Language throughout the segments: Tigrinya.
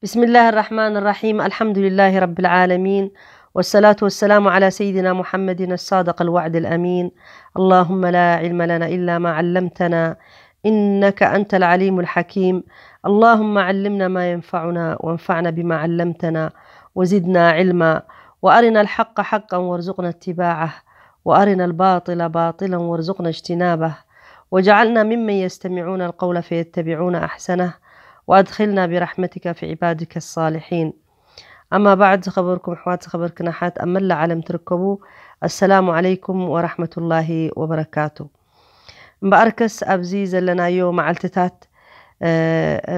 بسم الله الرحمن الرحيم. الحمد لله رب العالمين. والصلاة والسلام على سيدنا محمد الصادق الوعد الأمين. اللهم لا علم لنا إلا ما علمتنا، إنك أنت العليم الحكيم. اللهم علمنا ما ينفعنا، وانفعنا بما علمتنا، وزدنا علما، وأرنا الحق حقا وارزقنا اتباعه، وأرنا الباطل باطلا وارزقنا اجتنابه، واجعلنا ممن يستمعون القول فيتبعون أحسنه، وأدخلنا برحمتك في عبادك الصالحين. أما بعد، ዝኸበርኩም ኣሕዋት፣ ዝኸበርክን ኣሓት ኣብ መላእ ዓለም ትርከቡ፣ ኣሰላሙ ዓለይኩም ወራሕመቱላሂ ወበረካቱ። እምበኣርከስ ኣብዚ ዘለናዮ መዓልትታት፣ እ፣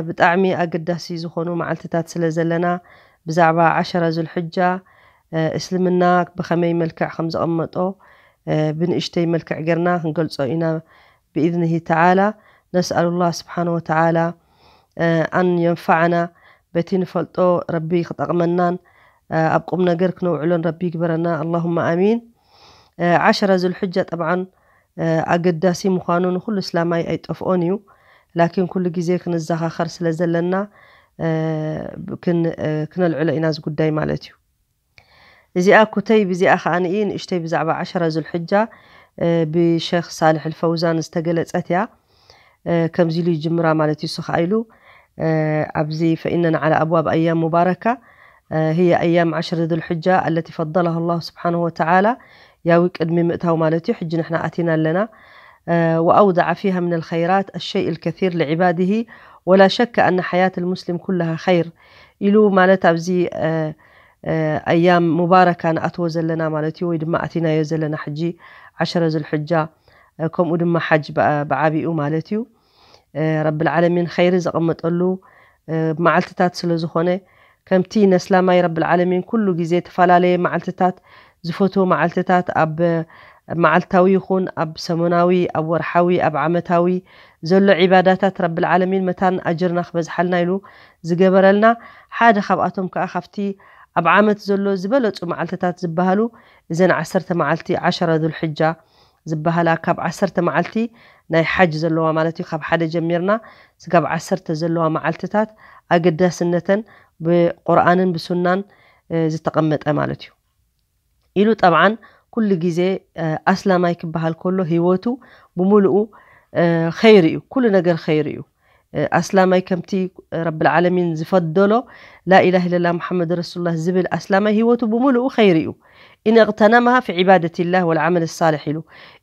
ብጣዕሚ ኣገዳሲ ዝኾኑ መዓልትታት ስለ ዘለና፣ ብዛዕባ ዓሸራ ዙልሕጃ፣ እ፣ እስልምና ብኸመይ መልክዕ ከም ዘቐመጦ፣ እ፣ ብንእሽተይ መልክዕ ጌርና ክንገልጾ ኢና ብኢዝኒሂ ተዓላ። ነስኣሉላህ ስብሓነ ወተዓላ፣ እ፣ ኣን የንፈዓና በቲ ንፈልጦ ረቢ ክጠቕመናን፣ እ፣ ኣብ ቁም ነገር ክነውዕሎን ረቢ ይግበረና። ኣላሁመ ኣሚን። እ፣ ዓሸራ ዙልሕጃ ጠብዓን፣ እ፣ ኣገዳሲ ምዃኑ ንኹሉ እስላማይ ኣይጠፍኦን እዩ። ላኪን ኩሉ ግዜ ክንዘኻኸር ስለ ዘለና፣ እ፣ ክን-፣ እ፣ ክነልዕሎ ኢና እዚ ጉዳይ ማለት እዩ። እዚኣ ኩተይ ብዚኣ ከኣ ንእይ ንእሽተይ ብዛዕባ ዓሸራ ዙልሕጃ፣ እ፣ ብሸኽ ሳልሕ ኣልፈውዛን ዝተገለጸት እያ። እ፣ ከምዚ ኢሉ ይጅምራ ማለት እዩ። እሱ ከኣ ኢሉ፣ እ፣ ኣብዚ ፈኢነን ዓላ ኣብዋብ ኣያም ሙባረካ፣ እ፣ ህየ ኣያም ዓሽር ዙልሕጃ ኣለቲ ፈደላሃ ላሁ ስብሓነሁ ወተዓላ፣ ያዊ ቅድሚ ምእታው ማለት እዩ። ሕጂ ንሕና ኣቲና ኣለና። እ፣ ወኣውደዐ ፊሃ ምን ኣልኸይራት ኣሸይእ ኣልከሲር ሊዕባድሂ ወላ ሸከ ኣነ ሓያት ኣልሙስሊም ኩላሃ ኸይር ኢሉ ማለት ኣብዚ፣ እ፣ እ፣ ኣያም ሙባረካ ንኣትዎ ዘለና ማለት እዩ፣ ወይ ድማ ኣቲናዮ ዘለና ሕጂ ዓሸረ ዙልሕጃ፣ እ፣ ከምኡ ድማ ሓጅ ብዓ-፣ ብዓቢኡ ማለት እዩ። እ፣ ረብል ዓለሚን ኸይሪ ዘቐመጠሉ፣ እ፣ መዓልትታት ስለ ዝኾነ፣ ከምቲ ነስላማይ ረብል ዓለሚን ኩሉ ግዜ ተፈላለየ መዓልትታት፣ ዝፈትዎ መዓልትታት ኣብ መዓልታዊ ይኹን ኣብ ሰሙናዊ፣ ኣብ ወርሓዊ፣ ኣብ ዓመታዊ ዘሎ ዒባዳታት ረብል ዓለሚን መታን ኣጅርና ክበዝሓልና ኢሉ ዝገበረልና፣ ሓደ ካብኣቶም ከኣ ካብቲ ኣብ ዓመት ዘሎ ዝበለጹ መዓልትታት ዝበሃሉ እዘን ዓሰርተ መዓልቲ ዓሸረ ዙልሕጃ ዝበሃላ፣ ካብ ዓሰርተ መዓልቲ ናይ ሓጅ ዘለዋ ማለት እዩ። ካብ ሓደ ጀሚርና ስጋብ ዓሰርተ ዘለዋ መዓልትታት ኣገዳስነተን ብቁርኣንን ብሱናን፣ እ፣ ዝተቐመጠ ማለት እዩ። ኢሉ ጠብዓን ኩሉ ግዜ፣ እ፣ ኣስላማይ ክበሃል ከሎ ህይወቱ ብምሉኡ፣ እ፣ ኸይር እዩ። ኩሉ ነገር ኸይር እዩ። እ፣ ኣስላማይ ከምቲ ረብል ዓለሚን ዝፈደሎ ላኢላህ ኢለላ ሙሓመድ ረሱሉላህ ዝብል ኣስላማይ ህይወቱ ብምሉኡ ኸይር እዩ። ኢን እቕተነመሃ ፊ ዒባደቲላህ ወልዓመል ሳልሕ ኢሉ።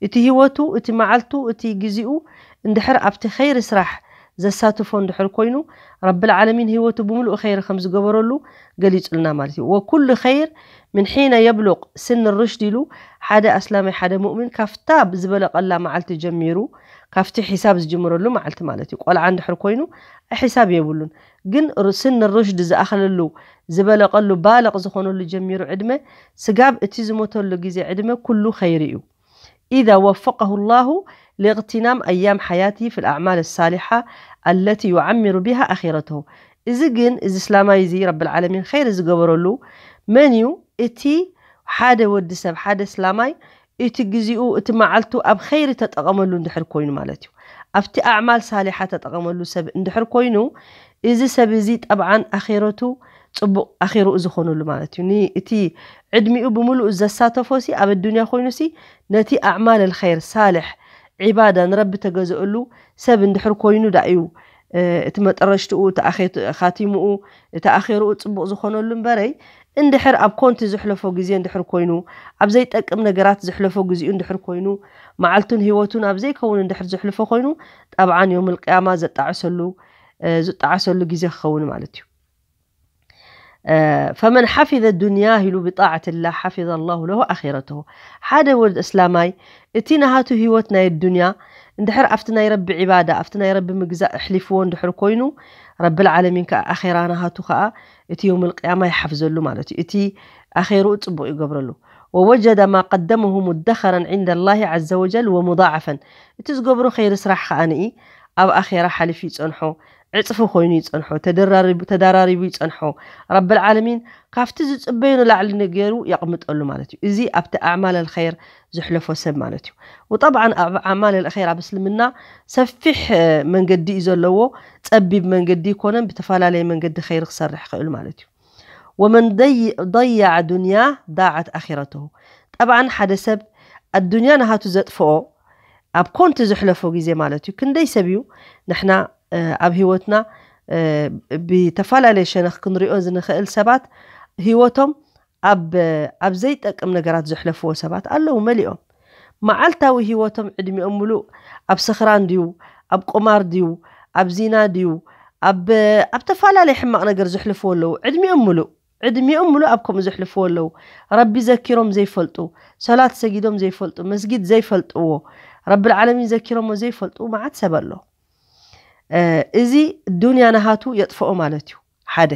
እቲ ህይወቱ፣ እቲ መዓልቱ፣ እቲ ግዜኡ እንድሕር ኣብቲ ኸይሪ ስራሕ ዘሳትፎ እንድሕር ኮይኑ፣ ረብል ዓለሚን ህይወቱ ብምሉኡ ኸይሪ ከም ዝገበረሉ ገሊጹልና ማለት እዩ። ወኩሉ ኸይር ምን ሒነ የብሉቕ ስን ሩሽድ ኢሉ፣ ሓደ ኣስላማይ፣ ሓደ ሙእሚን ካብታ ዝበለቐላ መዓልቲ ጀሚሩ፣ ካብቲ ሒሳብ ዝጅምረሉ መዓልቲ ማለት እዩ። ቆልዓ እንድሕር ኮይኑ ሒሳብ የብሉን። ግን ሩ-፣ ስን ሩሽድ ዝኣኸለሉ፣ ዝበለቐሉ፣ ባለቕ ዝኾነሉ ጀሚሩ ዕድመ፣ ስጋብ እቲ ዝሞተሉ ግዜ ዕድመ ኩሉ ኸይሪ እዩ። ኢዛ ወፈቀሁ ላሁ ሊእቕትናም ኣያም ሓያትሂ ፊል ኣዕማል ሳሊሓ ኣለቲ ዩዓሚሩ ቢሃ ኣኺረተሁ። እዚ ግን፣ እዚ እስላማይ እዚ ረብል ዓለሚን ኸይሪ ዝገበረሉ መን እዩ? እቲ ሓደ ወዲ ሰብ፣ ሓደ እስላማይ፣ እቲ ግዜኡ፣ እቲ መዓልቱ ኣብ ኸይሪ ተጠቐመሉ እንድሕር ኮይኑ ማለት እዩ። ኣብቲ ኣዕማል ሳሊሓ ተጠቐመሉ ሰብ እንድሕር ኮይኑ፣ እዚ ሰብ እዚ ጠብዓን ኣኼረቱ ጽቡቕ ኣኼርኡ ዝኾነሉ ማለት እዩ። ኒ-፣ እቲ ዕድሚኡ ብምሉኡ ዘሳተፎ ሲ ኣብ ኣዱንያ ኮይኑ ሲ ነቲ ኣዕማል ኣልኸይር ሳልሕ ዒባዳ ንረቢ ተገዝእሉ ሰብ እንድሕር ኮይኑ ዳ እዩ፣ እ፣ እቲ መጠረሽትኡ፣ እቲ ኣኼት-፣ ኻቲምኡ፣ እቲ ኣኼርኡ ጽቡቕ ዝኾነሉ እምበረይ፣ እንድሕር ኣብ ኮንቲ ዘሕለፎ ግዜ እንድሕር ኮይኑ፣ ኣብ ዘይጠቅም ነገራት ዘሕለፎ ግዜኡ እንድሕር ኮይኑ፣ መዓልቱን ህይወቱን ኣብ ዘይከውን እንድሕር ዘሕልፎ ኮይኑ፣ ጠብዓን የውመል ቅያማ ዘጣዕሰሉ፣ እ፣ ዝጣዓሰሉ ግዜ ክኸውን ማለት እዩ። እ፣ ፈመን ሓፊዘ ዱንያህ ኢሉ ብጣዕትላህ ሓፊዘ ላሁ ለሁ ኣኼረተሁ። ሓደ ወድ እስላማይ እቲ ናሃቱ ህይወት ናይ ዱንያ እንድሕር ኣብቲ ናይ ረቢ ዒባዳ፣ ኣብቲ ናይ ረቢ ምግዛእ ኣሕሊፍዎ እንድሕር ኮይኑ፣ ረብል ዓለሚን ከኣ ኣኼራ ናሃቱ ከኣ እቲ የውመል ቅያማ ይሓፍዘሉ ማለት እዩ። እቲ ኣኼርኡ ጽቡቕ ይገብረሉ። ወወጀደ ማ ቀደመሁ ሙደኸረን ዒንደ ላሂ ዐዘ ወጀል ወሙዳዓፈን። እቲ ዝገብሮ ኸይሪ ስራሕ ከኣ ንኢ ኣብ ኣኼራ ሓሊፉ ይጸንሖ። ዕፅፊ ኮይኑ ይፀንሖ፣ ተደራሪቡ ተዳራሪቡ ይፀንሖ። ረብል ዓለሚን ካብቲ ዝፅበዮ ንላዕሊ ነገሩ የቕምጠሉ ማለት እዩ። እዚ ኣብቲ ኣዕማል ኣልኸይር ዝሕለፎ ሰብ ማለት እዩ። ወጠብዓን ኣብ ኣዕማል ኣልኸይር ኣብ እስልምና ሰፊሕ መንገዲ እዩ ዘለዎ። ፀቢብ መንገዲ ይኮነን፣ ብተፈላለየ መንገዲ ኸይር ክሰርሕ ይኽእል ማለት እዩ። ወመን ضيع دنياه ضاعت آخرته። ጠብዓን ሓደ ሰብ ኣዱንያ ናሃቱ ዘጥፍኦ ኣብ ኮንቲ ዝሕለፎ ግዜ ማለት እዩ። ክንደይ ሰብ እዩ ንሕና ኣብ ህይወትና ብተፈላለየ ሸነኽ ክንሪኦ ዝንኽእል ሰባት ህይወቶም ኣብ ኣብ ዘይጠቅም ነገራት ዘሕለፍዎ ሰባት ኣለዉ መሊኦም። መዓልታዊ ህይወቶም ዕድሚኦም ሙሉእ ኣብ ስኽራን ድዩ፣ ኣብ ቁማር ድዩ፣ ኣብ ዚና ድዩ፣ ኣብ ኣብ ተፈላለየ ሕማቕ ነገር ዘሕልፍዎ ኣለዉ። ዕድሚኦም ሙሉእ ዕድሚኦም ሙሉእ ኣብ ከምኡ ዘሕልፍዎ ኣለዉ። ረቢ ዘኪሮም ዘይፈልጡ፣ ሶላት ሰጊዶም ዘይፈልጡ፣ መስጊድ ዘይፈልጥዎ፣ ረብል ዓለሚን ዘኪሮሞ ዘይፈልጡ መዓት ሰብ ኣሎ። እዚ ዱንያ ናሃቱ የጥፍኦ ማለት እዩ። ሓደ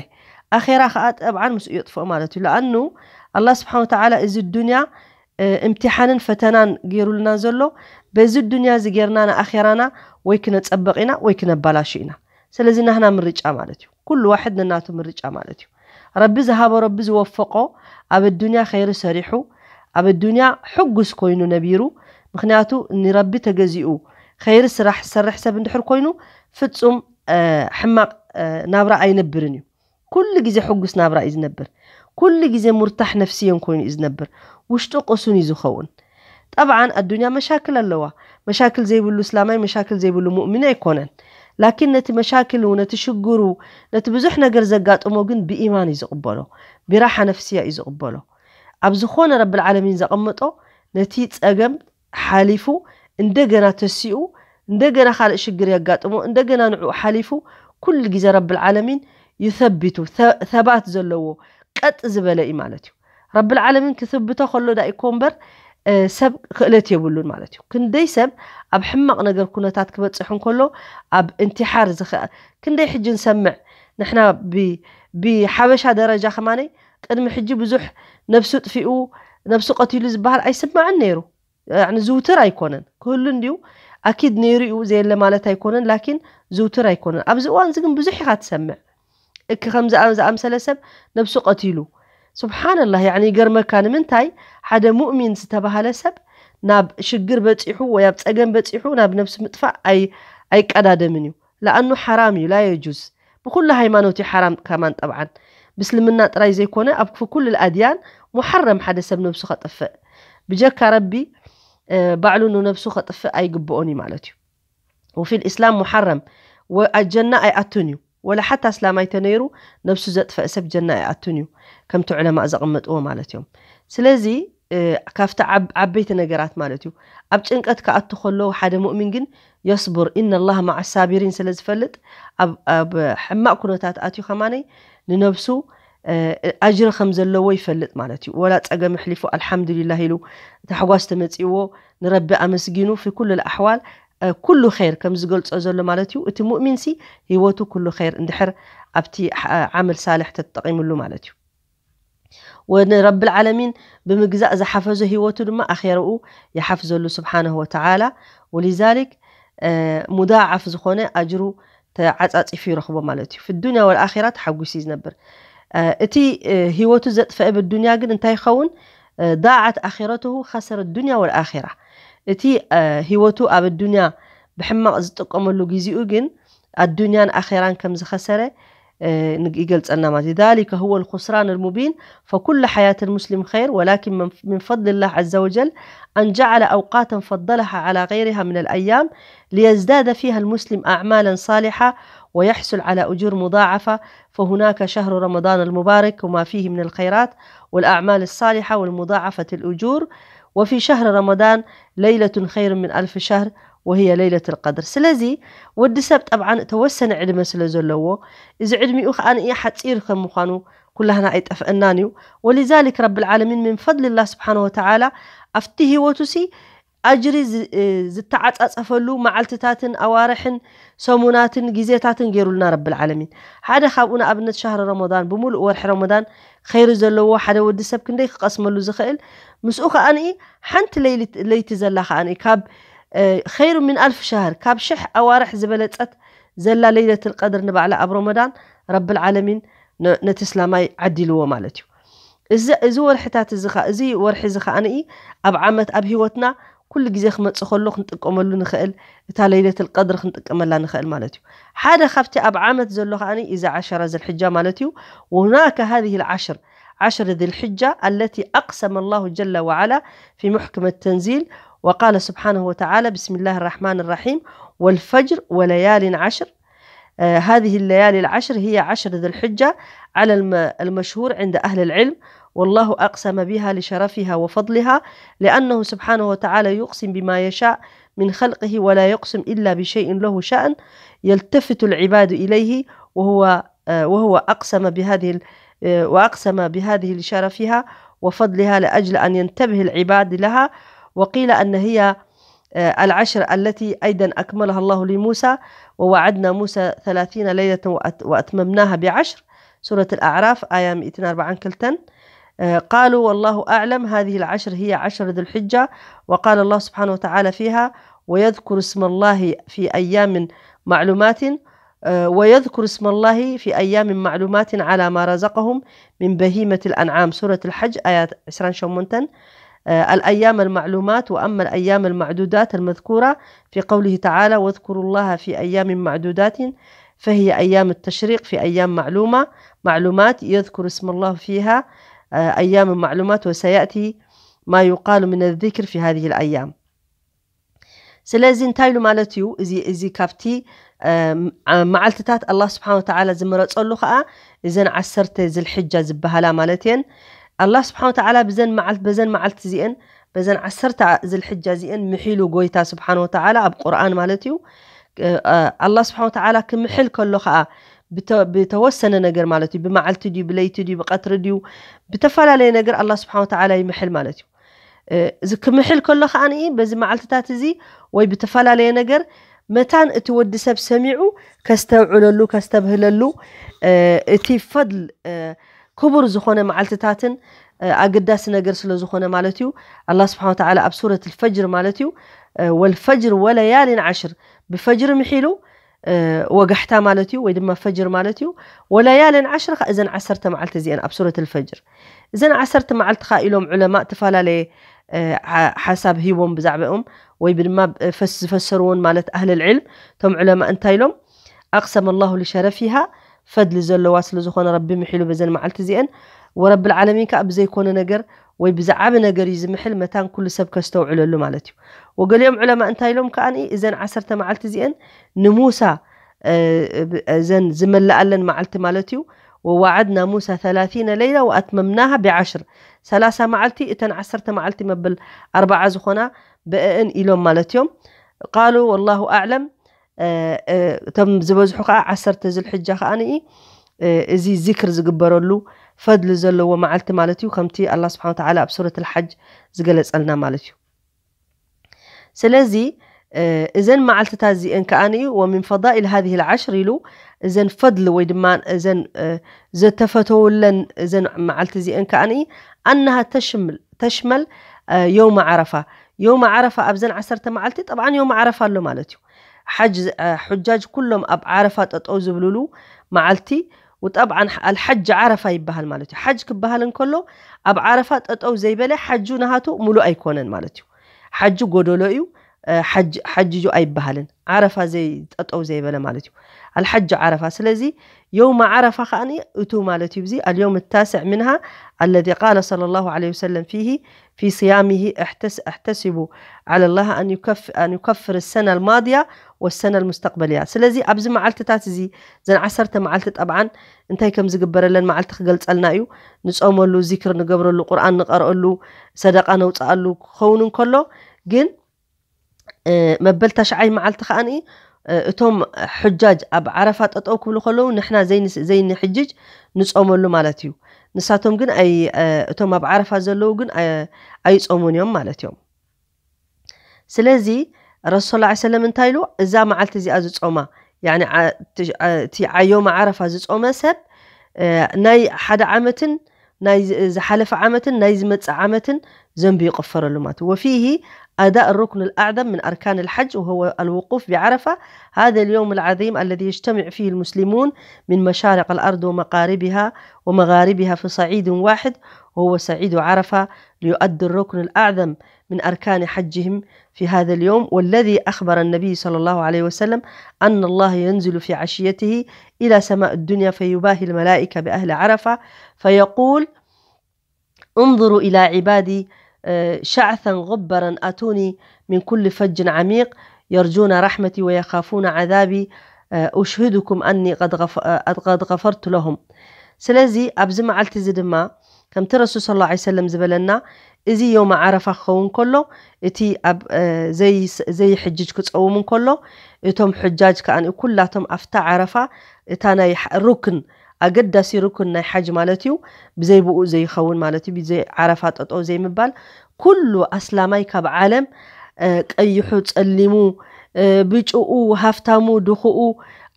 ኣኼራ ከዓ ጠብዓን ምስኡ የጥፍኦ ማለት እዩ። ለኣኑ ኣላህ ስብሓን ወተዓላ እዚ ዱንያ እምትሓንን ፈተናን ገይሩልና ዘሎ፣ በዚ ዱንያ እዚ ገይርና ንኣኼራና ወይ ክነፀበቕ ኢና ወይ ክነባላሹ ኢና። ስለዚ ናህና ምርጫ ማለት እዩ። ኩሉ ዋሕድ ነናቱ ምርጫ ማለት እዩ። ረቢ ዝሃቦ፣ ረቢ ዝወፈቆ፣ ኣብ ኣዱንያ ኸይሪ ሰሪሑ ኣብ ኣዱንያ ሕጉስ ኮይኑ ነቢሩ። ምክንያቱ ንረቢ ተገዚኡ ኸይሪ ስራሕ ዝሰርሕ ሰብ እንድሕር ኮይኑ ፍጹም ሕማቕ ናብራ ኣይነብርን እዩ። ኩሉ ግዜ ሕጉስ ናብራ እዩ ዝነብር። ኩሉ ግዜ ሙርታሕ ነፍስየን ኮይኑ እዩ ዝነብር። ውሽጡ ቅሱን እዩ ዝኸውን። ጠብዓን ኣዱንያ መሻክል ኣለዋ። መሻክል ዘይብሉ እስላማይ መሻክል ዘይብሉ ሙእሚን ኣይኮነን። ላኪን ነቲ መሻክሉ፣ ነቲ ሽግሩ፣ ነቲ ብዙሕ ነገር ዘጋጥሞ ግን ብኢማን እዩ ዝቕበሎ። ቢራሓ ነፍስያ እዩ ዝቕበሎ። ኣብ ዝኾነ ረብል ዓለሚን ዘቐመጦ ነቲ ጸገም ሓሊፉ እንደገና ተሲኡ እንደገና ካልእ ሽግር የጋጥሞ፣ እንደገና ንዕኡ ሓሊፉ ኩሉ ግዜ ረብል ዓለሚን ይሰቢቱ፣ ተ- ሰባት ዘለዎ ቀጥ ዝበለ እዩ ማለት እዩ። ረብል ዓለሚን ክስብቶ ከሎ ዳ ይኮ እምበር ሰብ ክእለት የብሉን ማለት እዩ። ክንደይ ሰብ ኣብ ሕማቕ ነገር ኩነታት ክበፅሕ እንከሎ ኣብ እንትሓር ዝኸ ክንደይ ሕጂ ንሰምዕ ንሕና ብ- ብሓበሻ ደረጃ ከማነይ ቅድሚ ሕጂ ብዙሕ ነብሱ ጥፊኡ ነብሱ ቀቲሉ ዝበሃል ኣይስማዕን ነይሩ። ዝውትር ኣይኮነን። ክህሉ እንድዩ ኣኪድ ነይሩ እዩ ዘየለ ማለት ኣይኮነን፣ ላኪን ዝውትር ኣይኮነን። ኣብዚ እዋን እዚ ግን ብዙሕ ኢኻ ትሰምዕ። እኪ ከምዚ ዝኣምሰለ ሰብ ነብሱ ቀቲሉ። ስብሓንላህ፣ ያዕኒ ይገርመካ። ንምንታይ ሓደ ሙእሚን ዝተባሃለ ሰብ ናብ ሽግር በፂሑ ወይ ኣብ ፀገም በፂሑ ናብ ነብሲ ምጥፋእ ኣይ ኣይቀዳደምን እዩ። ለኣኑ ሓራም እዩ፣ ላ የጁዝ። ብኩሉ ሃይማኖት እዩ ሓራም ከማን ጠብዓን። ብእስልምና ጥራይ ዘይኮነ ኣብ ኩሉ ኣድያን ሙሓረም ሓደ ሰብ ነብሱ ከጥፍእ። ብጀካ ረቢ ባዕሉ ንነብሱ ከጥፍእ ኣይግብኦን እዩ ማለት እዩ። ወፊ ልእስላም ሙሓረም፣ ኣጀና ኣይኣቱን እዩ። ወላ ሓታ እስላማይ ተነይሩ ነብሱ ዘጥፈእ ሰብ ጀና ኣይኣቱን እዩ፣ ከምቲ ዑለማእ ዘቐመጥዎ ማለት እዮም። ስለዚ ካብቲ ዓበይቲ ነገራት ማለት እዩ። ኣብ ጭንቀት ክኣቱ ከሎ ሓደ ሙእሚን ግን የስቡር፣ ኢነ ላህ ማዓ ሳቢሪን ስለ ዝፈልጥ ኣብ ሕማቕ ኩነታት ኣትዩ ከማነይ ንነብሱ ኣጅሪ ከም ዘለዎ ይፈልጥ ማለት እዩ። ወላ ፀገም ኣሕሊፉ ኣልሓምዱሊላህ ኢሉ ታሕጓስ ተመፂእዎ ንረቢ ኣመስጊኑ ፊ ኩሉ ኣሕዋል ኩሉ ኸይር ከም ዝገልፆ ዘሎ ማለት እዩ። እቲ ሙእሚን ሲ ህይወቱ ኩሉ ኸይር እንድሕር ኣብቲ ዓመል ሳልሕ ተጠቒምሉ ማለት እዩ። ወንረብል ዓለሚን ብምግዛእ ዝሓፈዞ ህይወቱ ድማ ኣኼርኡ ይሓፍዘሉ ስብሓነሁ ወተዓላ። ወሊዛሊክ ሙዳዓፍ ዝኾነ ኣጅሩ ተዓፃፂፉ ይረኽቦ ማለት እዩ። ፊ ዱንያ ወልኣኼራ ተሓጒሱ እዩ ዝነብር። እቲ ህይወቱ ዘጥፈአ ብዱንያ ግን እንታይ ይኸውን? ዳዓት ኣኼረትሁ ኸሰረ ዱንያ ወልኣኼራ። እቲ ህይወቱ ኣብ ዱንያ ብሕማቕ ዝጥቀመሉ ግዚኡ ግን ኣዱንያን ኣኼራን ከም ዝኸሰረ ይገልጸልና ማለት እዩ። ذلك هو الخسران المبين، فكل حياة المسلم خير، ولكن من فضل الله عز وجل أن جعل أوقاتا فضلها على غيرها من الأيام ليزداد فيها المسلم أعمالا صالحة ويحصل على أجور مضاعفة، فهناك شهر رمضان المبارك وما فيه من الخيرات والأعمال الصالحة والمضاعفة الأجور، وفي شهر رمضان ليلة خير من ألف شهر وهي ليلة القدر. ስለዚ ወዲ ሰብ ጠብዓን እተወሰነ ዕድመ ስለ ዘለዎ እዚ ዕድሚኡ ከዓ ንእየ ሓፂር ከም ምዃኑ ኩላህና ኣይጠፍአናን እዩ። ወሊዛሊክ ረብል ዓለሚን ምን ፈድልላህ ስብሓን ወተዓላ ኣብቲ ህይወቱ ሲ ኣጅሪ ዝተዓፃፀፈሉ መዓልትታትን ኣዋርሕን ሰሙናትን ግዜታትን ገይሩልና ረብል ዓለሚን። ሓደ ካብኡ ንኣብነት ሻህሪ ረመዳን ብምሉእ ወርሒ ረመዳን ኸይሪ ዘለዎ ሓደ ወዲ ሰብ ክንደይ ክቐስመሉ ዝኽእል። ምስኡ ከዓኒ ሓንቲ ለይቲ ዘላ ከዓኒ ካብ ኸይሩ ምን ኣልፍ ሻህር ካብ ሽሕ ኣዋርሕ ዝበለፀት ዘላ ለይለትል ቀድር ንባዕላ ኣብ ረመዳን ረብል ዓለሚን ነ- ነቲ እስላማይ ዓዲልዎ ማለት እዩ። እዚ እዚ ወርሕታት እዚ ኸ- እዚ ወርሒ እዚ ከኣ ንኢ ኣብ ዓመት ኣብ ህይወትና ኩሉ ግዜ ክመጽእ ከሎ ክንጥቀመሉ ንኽእል፣ እታ ለይለትል ቀድር ክንጥቀመላ ንኽእል ማለት እዩ። ሓደ ካብቲ ኣብ ዓመት ዘሎ ከኣ እዚ ዓሸራ ዝልሕጃ ማለት እዩ። وهناك هذه العشر عشر ذي الحجة التي أقسم الله جل وعلا في محكم التنزيل وقال سبحانه وتعالى: بسم الله الرحمن الرحيم: والفجر وليال عشر. آه، هذه الليالي العشر هي عشر ذي الحجة على الم- المشهور عند أهل العلم، والله أقسم بها لشرفها وفضلها، لأنه سبحانه وتعالى يقسم بما يشاء من خلقه، ولا يقسم إلا بشيء له شأن يلتفت العباد إليه، وهو آه، وهو أقسم بهذه ال- آه، وأقسم بهذه لشرفها وفضلها لأجل أن ينتبه العباد لها. وقيل أن هي آه، العشر التي أيضا أكملها الله لموسى: ووعدنا موسى ثلاثين ليلة وأت- وأتممناها بعشر. سورة الأعراف، آية مئتين وأربعة وثلاثين. آه، قالوا: والله أعلم، هذه العشر هي عشر ذي الحجة. وقال الله سبحانه وتعالى فيها: ويذكر اسم الله في أيام معلومات، آه، ويذكر اسم الله في أيام معلومات على ما رزقهم من بهيمة الأنعام. سورة الحج، آية عشرين شمونتن. آه، الأيام المعلومات، وأما الأيام المعدودات المذكورة في قوله تعالى: واذكروا الله في أيام معدودات، فهي أيام التشريق في أيام معلومة معلومات يذكر اسم الله فيها، آه، أيام معلومات، وسيأتي ما يقال من الذكر في هذه الأيام. ስለዚ እንታይ ኢሉ ማለት እዩ? እዚ እዚ ካብቲ መዓልትታት ኣላህ ስብሓን ወተዓላ ዝመረፀሉ ከዓ እዘን ዓሰርተ ዝልሕጃ ዝበሃላ ማለት እየን። ኣላህ ስብሓን ወተዓላ ብዘን መዓልት በዘን መዓልቲ እዚአን በዘን ዓሰርተ ዝልሕጃ እዚአን ምሒሉ ጎይታ ስብሓን ወተዓላ ኣብ ቁርኣን ማለት እዩ። ኣላህ ስብሓን ወተዓላ ክምሕል ከሎ ከዓ ብተወሰነ ነገር ማለት እዩ። ብመዓልቲ ድዩ፣ ብለይቲ ድዩ፣ ብቀትሪ ድዩ፣ ብተፈላለየ ነገር ኣላህ ስብሓን ወተዓላ ይምሕል ማለት እዩ። እዚ ክምሕል ከሎ ከዓ በዚ መዓልትታት እዚ ወይ ብተፈላለየ ነገር መታን እቲ ወዲ ሰብ ሰሚዑ ከስተውዕለሉ ከስተብህለሉ እቲ ፈድል ክቡር ዝኾነ መዓልትታትን ኣገዳሲ ነገር ስለ ዝኾነ ማለት እዩ። ኣላህ ስብሓን ወተዓላ ኣብ ሱረት ልፈጅር ማለት እዩ፣ ወልፈጅር ወለያሊን ዓሽር፣ ብፈጅሪ ምሒሉ ወጋሕታ ማለት እዩ፣ ወይ ድማ ፈጅር ማለት እዩ። ወለያሊን ዓሽር ከ እዘን ዓሰርተ መዓልቲ እዚአን ኣብ ሱረት ልፈጅር። እዘን ዓሰርተ መዓልቲ ከ ኢሎም ዑለማ እተፈላለየ ሓሳብ ሂቦም ብዛዕባኦም፣ ወይ ድማ ዝፈሰርዎን ማለት ኣህል ልዕልም እቶም ዑለማ እንታይ ኢሎም? ኣቅሰመ ላሁ ሊሸረፊሃ፣ ፈድሊ ዘለዋ ስለ ዝኾነ ረቢ ምሒሉ በዘን መዓልቲ እዚአን። ወረቢ ልዓለሚን ከዓ ብዘይኮነ ነገር ወይ ብዝዓቢ ነገር እዩ ዝምሕል፣ መታን ኩሉ ሰብ ከስተውዕለሉ ማለት እዩ። ወገሊኦም ዑለማ እንታይ ኢሎም ከዓኒ እዘን ዓሰርተ መዓልቲ እዚአን ንሙሳ እዘን ዝመለኣለን መዓልቲ ማለት እዩ። ወዋዓድና ሙሳ ثلاثين ለይላ ወኣትመምናሃ ብዓሽር፣ ሰላሳ መዓልቲ እተን ዓሰርተ መዓልቲ መበል ኣርባዓ ዝኾና ብእእን ኢሎም ማለት እዮም። ቃሉ ወላሁ ኣዕለም። እቶም ዝበዝሑ ከዓ ዓሰርተ ዝልሕጃ ከዓ እዚ ዚክር ዝግበረሉ ፈድሊ ዘለዎ መዓልቲ ማለት እዩ፣ ከምቲ ኣላ ስብሓን ወተዓላ ኣብ ሱረት ልሓጅ ዝገለፀልና ማለት እዩ። ስለዚ እዘን መዓልትታት እዚአን ከዓ እዩ ወሚን ፈዳኢል ሃዚህ ልዓሽር ኢሉ እዘን ፈድሊ ወይ ድማ እዘን ዘተፈተውለን እዘን መዓልቲ እዚአን ከዓ ኣናሃ ተሽመል የውመ ዓረፋ። የውመ ዓረፋ ኣብዘን ዓሰርተ መዓልቲ ጠብዓን የውመ ዓረፋ ኣሎ ማለት እዩ። ሓጅ እ፣ ሑጃጅ ኩሎም ኣብ ዓረፋ ጠጠው ዝብልሉ መዓልቲ። ወጠብዓን ኣልሓጅ ዓረፋ ይበሃል ማለት እዩ። ሓጅ ክበሃል እንከሎ ኣብ ዓረፋ ጠጠው ዘይበለ ሓጁ ናሃቱ ሙሉእ ኣይኮነን ማለት እዩ። ሓጁ ጎደሎ እዩ። እ፣ ሓጅ ሓጅ እዩ ኣይበሃልን፣ ዓረፋ ዘይ ጠጠው ዘይበለ ማለት እዩ። ኣልሓጅ ዓረፋ። ስለዚ የውመ ዓረፋ ከዓኒ እቱ ማለት እዩ። እዚ اليوم التاسع منها الذي قال صلى الله عليه وسلم فيه في صيامه احتس احتسب على الله أن يكف أن يكفر السنة الماضية والسنة المستقبلية። ስለዚ ኣብዚ መዓልትታት እዚ እዘን ዓሰርተ መዓልቲ ጠብዓን እንታይ ከም ዝግበረለን መዓልቲ ክገልጸልና እዩ። ንጾመሉ፣ ዚክር ንገብረሉ፣ ቁርኣን ንቐርአሉ፣ ሰደቃ ነውፅኣሉ ክኸውን እንከሎ ግን መበል ታሽዓይ መዓልቲ ከዓኒ እቶም ሑጃጅ ኣብ ዓረፋ ጠጠው ክብሉ ከለዉ ንሕና ዘይንስ- ዘይንሕጅጅ ንጾመሉ ማለት እዩ። ንሳቶም ግን ኣይ- እቶም ኣብ ዓረፋ ዘለዉ ግን ኣይ- ኣይጾሙን እዮም ማለት እዮም። ስለዚ ረሱል ላ ሰለም እንታይ ኢሉ? እዛ መዓልቲ እዚኣ ዝጾማ ያኒ ዓ- እቲ ዓ- እቲ ዓዮም ዓረፋ ዝጾመ ሰብ እ፣ ናይ ሓደ ዓመትን ናይ ዝ- ዝሓለፈ ዓመትን ናይ ዝመጽእ ዓመትን ዘንቢ ይቕፈረሉ ማለት እዩ። ወፊሂ أداء الركن الأعظم من أركان الحج، وهو الوقوف بعرفة، هذا اليوم العظيم الذي يجتمع فيه المسلمون من مشارق الأرض ومقاربها ومغاربها في صعيد واحد، وهو صعيد عرفة، ليؤدي الركن الأعظم من أركان حجهم في هذا اليوم، والذي أخبر النبي صلى الله عليه وسلم أن الله ينزل في عشيته إلى سماء الدنيا فيباهي الملائكة بأهل عرفة فيقول: انظروا إلى عبادي، آه، شعثا غبرا أتوني من كل فج عميق يرجون رحمتي ويخافون عذابي، آه، أشهدكم أني قد غف-، آه، قد غفرت لهم. ስለዚ ኣብዚ መዓልቲ እዚ ድማ ከምቲ ረሱል صلى الله عليه وسلم ዝበለና፣ እዚ ዮም ዓረፋ ክኸውን ከሎ፣ እቲ ኣብ፣ እ፣ ዘይስ-፣ ዘይሕጅጅ ክጸውም እንከሎ፣ እቶም ሕጃጅ ከኣ ኩላቶም ኣብታ ዓረፋ፣ እታ ናይ ሓ-፣ ሩክን፣ ኣገዳሲ ሩክን ናይ ሓጅ ማለት እዩ፣ ብዘይ ብኡ ዘይኸውን ማለት እዩ፣ ብዘይ ዓረፋ ጠጠው ዘይምባል፣ ኩሉ ኣስላማይ ካብ ዓለም፣ እ፣ ቀይሑ ጸሊሙ፣ እ፣ ብጭኡ ሃፍታሙ ድኹኡ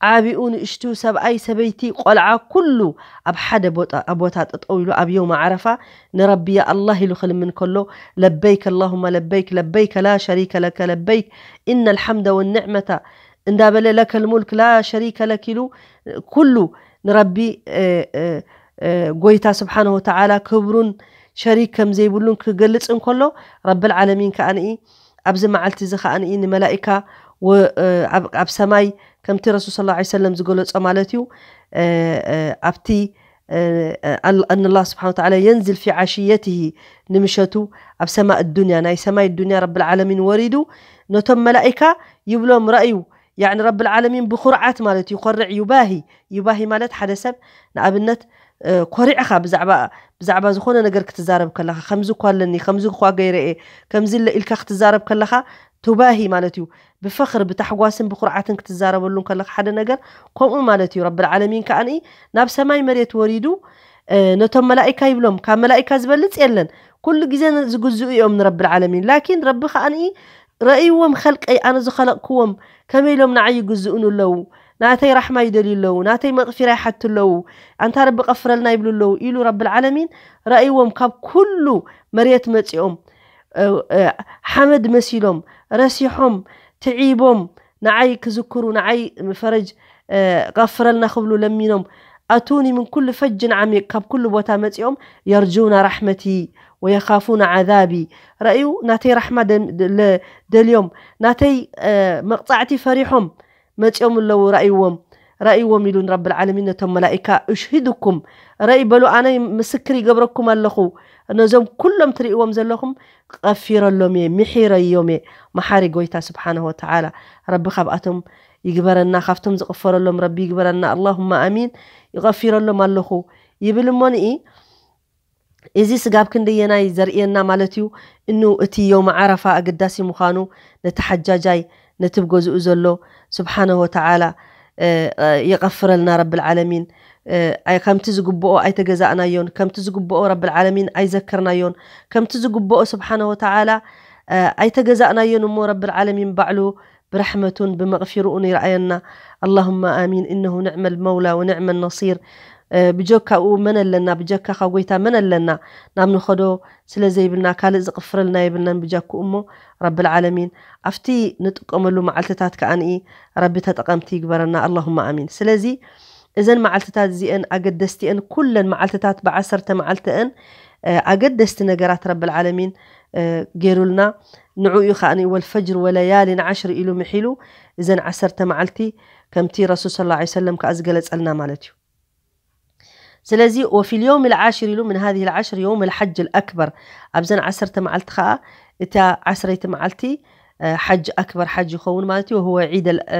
ዓቢኡ ንእሽቱ ሰብኣይ ሰበይቲ ቆልዓ ኩሉ ኣብ ሓደ ቦታ፣ ቦታ ጠጠው ኢሉ ኣብ የውመ ዓረፋ ንረቢ ያ ኣላህ ኢሉ ክልምን ከሎ፣ ለበይክ ኣላሁመ ለበይክ፣ ለበይከ ላ ሸሪከ ለከ ለበይክ፣ ኢነ ልሓምደ ወኒዕመተ እንዳበለ፣ ለከ ልሙልክ ላ ሸሪከ ለክ ኢሉ ኩሉ ንረቢ፣ እ፣ እ፣ እ፣ ጎይታ ስብሓንሁ ወተዓላ ክብሩን ሸሪክ ከም ዘይብሉን ክገልጽ እንከሎ፣ ረብል ዓለሚን ከኣ ንኢ ኣብዚ መዓልቲ እዚ ከኣ ንኢ ንመላኢካ ወ-፣ እ፣ ኣብ፣ ኣብ ሰማይ ከምቲ ረሱል صلى الله عليه وسلم ዝገለጾ ማለት እዩ፣ እ፣ እ፣ ኣብቲ፣ እ፣ እ፣ ኣል-፣ ኣን ኣላህ ስብሓን ወተዓላ የንዝል ፊ ዓሽየትሂ፣ ንምሸቱ ኣብ ሰማእ ዱንያ፣ ናይ ሰማይ ዱንያ ረብል ዓለሚን ወሪዱ ነቶም መላኢካ ይብሎም፣ ረእዩ፣ ያዕኒ ረብል ዓለሚን ብኹርዓት ማለት እዩ፣ ይኾርዕ፣ ዩባሂ። ዩባሂ ማለት ሓደ ሰብ ንኣብነት፣ እ፣ ኮሪዕኻ ብዛዕባ፣ ብዛዕባ ዝኾነ ነገር ክትዛረብ ከለኻ፣ ከምዚ እኳ ኣለኒ፣ ከምዚ እኳ ገይረ እየ፣ ከምዚ ኣለ ኢልካ ክትዛረብ ከለኻ፣ ቱባሂ ማለት እዩ። ብፈኽሪ፣ ብታሕጓስን ብኹርዓትን ክትዛረበሉ ከለኻ ሓደ ነገር፣ ከምኡ ማለት እዩ። ረብል ዓለሚን ከኣ ንኢ ናብ ሰማይ መሬት ወሪዱ፣ እ፣ ነቶም መላኢካ ይብሎም፣ ካብ መላኢካ ዝበልጽ የለን። ኩሉ ግዜ ን-፣ ዝግዝኡ እዮም ንረብል ዓለሚን። ላኪን ረቢ ከኣ ንኢ ረእይዎም፣ ኸልቀይ ኣነ ዝኸለቕክዎም ከመይ ኢሎም ንዓይ ይግዝኡኒ ኣለዉ? ናተይ ራሕማ ይደልዩ ኣለዉ፣ ናተይ መቕፊራ ይሓቱ ኣለዉ፣ ኣንታ ረቢ ቀፍረልና ይብሉ ኣለዉ ኢሉ ረብል ዓለሚን ረእይዎም፣ ካብ ኩሉ መሬት መጺኦም፣ እ፣ እ፣ ሓመድ መሲሎም፣ ረሲሖም፣ ትዒቦም፣ ንዓይ ክዝክሩ፣ ንዓይ ፈረጅ፣ እ፣ ቀፍረልና ክብሉ ለሚኖም፣ ኣቱኒ ምን ኩሉ ፈጅን ዓሚቕ፣ ካብ ኩሉ ቦታ መጺኦም፣ የርጁና ራሕመቲ ወየኻፉና ዓዛቢ፣ ረእዩ ናተይ ራሕማ ደ-፣ ለ-፣ ደልዮም፣ ናተይ፣ እ፣ መቕጻዕቲ ፈሪሖም መጺኦም ኣለዉ፣ ረእይዎም፣ ረእይዎም ኢሉ ንረብል ዓለሚን ነቶም መላኢካ፣ እሽሂዱኩም፣ ረእይ በሉ፣ ኣነ ምስክር ይገብረኩም ኣለኹ፣ ነዞም ኩሎም ትርእይዎም ዘለኹም ቀፊረሎም እየ፣ ምሒረዮም እየ። መሓሪ ጎይታ ስብሓንሁ ወተዓላ፣ ረቢ ካብኣቶም ይግበረና፣ ካብቶም ዝቕፈረሎም ረቢ ይግበረና፣ ኣላሁማ ኣሚን። ይቐፊረሎም ኣለኹ ይብል እሞ ንኢ፣ እዚ ስጋብ ክንደየናይ ዘርእየና ማለት እዩ። እኑ እቲ ዮም ዓረፋ ኣገዳሲ ምዃኑ ነቲ ሓጃጃይ፣ ነቲ ብገዝኡ ዘሎ ስብሓነሁ ወተዓላ፣ እ፣ እ፣ የቐፍረልና ረብል ዓለሚን። እ፣ ኣይ-፣ ከምቲ ዝግብኦ ኣይተገዛእናዮን፣ ከምቲ ዝግብኦ ረብል ዓለሚን ኣይዘከርናዮን፣ ከምቲ ዝግብኦ ስብሓነሁ ወተዓላ፣ እ፣ ኣይተገዛእናዮን እሞ ረብል ዓለሚን ባዕሉ ብረሕመቱን ብመቕፊርኡን ይርኣየና። ኣላሁመ ኣሚን። እነሁ ንዕመል መውላ ወንዕመል ነሲር። እ፣ ብጀካኡ መን ኣለና? ብጀካኻ ጎይታ መን ኣለና? ናብ ንኸዶ ስለ ዘይብልና ካልእ ዝቕፍረልና የብልናን ብጀክኡ እሞ ረብል ዓለሚን። ኣብቲ ንጥቀመሉ መዓልትታት ከኣ ንኢ ረቢ ተጠቐምቲ ይግበረና። ኣላሁመ ኣሚን። ስለዚ እዘን መዓልትታት እዚአን ኣገደስቲ እየን። ኩለን መዓልትታት ብዓሰርተ መዓልቲ እየን፣ እ፣ ኣገደስቲ ነገራት ረብል ዓለሚን፣ እ፣ ገይሩልና። ንዑ እዩ ከኣ ወልፈጅር ወለያሊን ዓሽር ኢሉ ምሒሉ እዘን ዓሰርተ መዓልቲ ከምቲ ረሱል ሰለላሁ ዐለይሂ ወሰለም ከኣ ዝገለጸልና ማለት እዩ። ስለዚ ወፊ ልየውም ልዓሽር ኢሉ ምን ሃዚህ ልዓሽር የውም ልሓጅ ልኣክበር፣ ኣብዘን ዓሰርተ መዓልቲ ከኣ እታ ዓስረይቲ መዓልቲ፣ እ፣ ሓጅ ኣክበር ሓጅ ይኸውን ማለት እዩ። هو عيد ال-، እ፣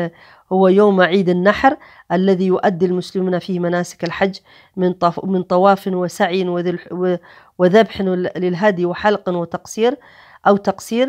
هو يوم عيد النحر الذي يؤدي المسلمون فيه مناسك الحج من طف-، من طواف وسعي وذل-، و-، وذبح للهدي وحلق وتقصير أو تقصير.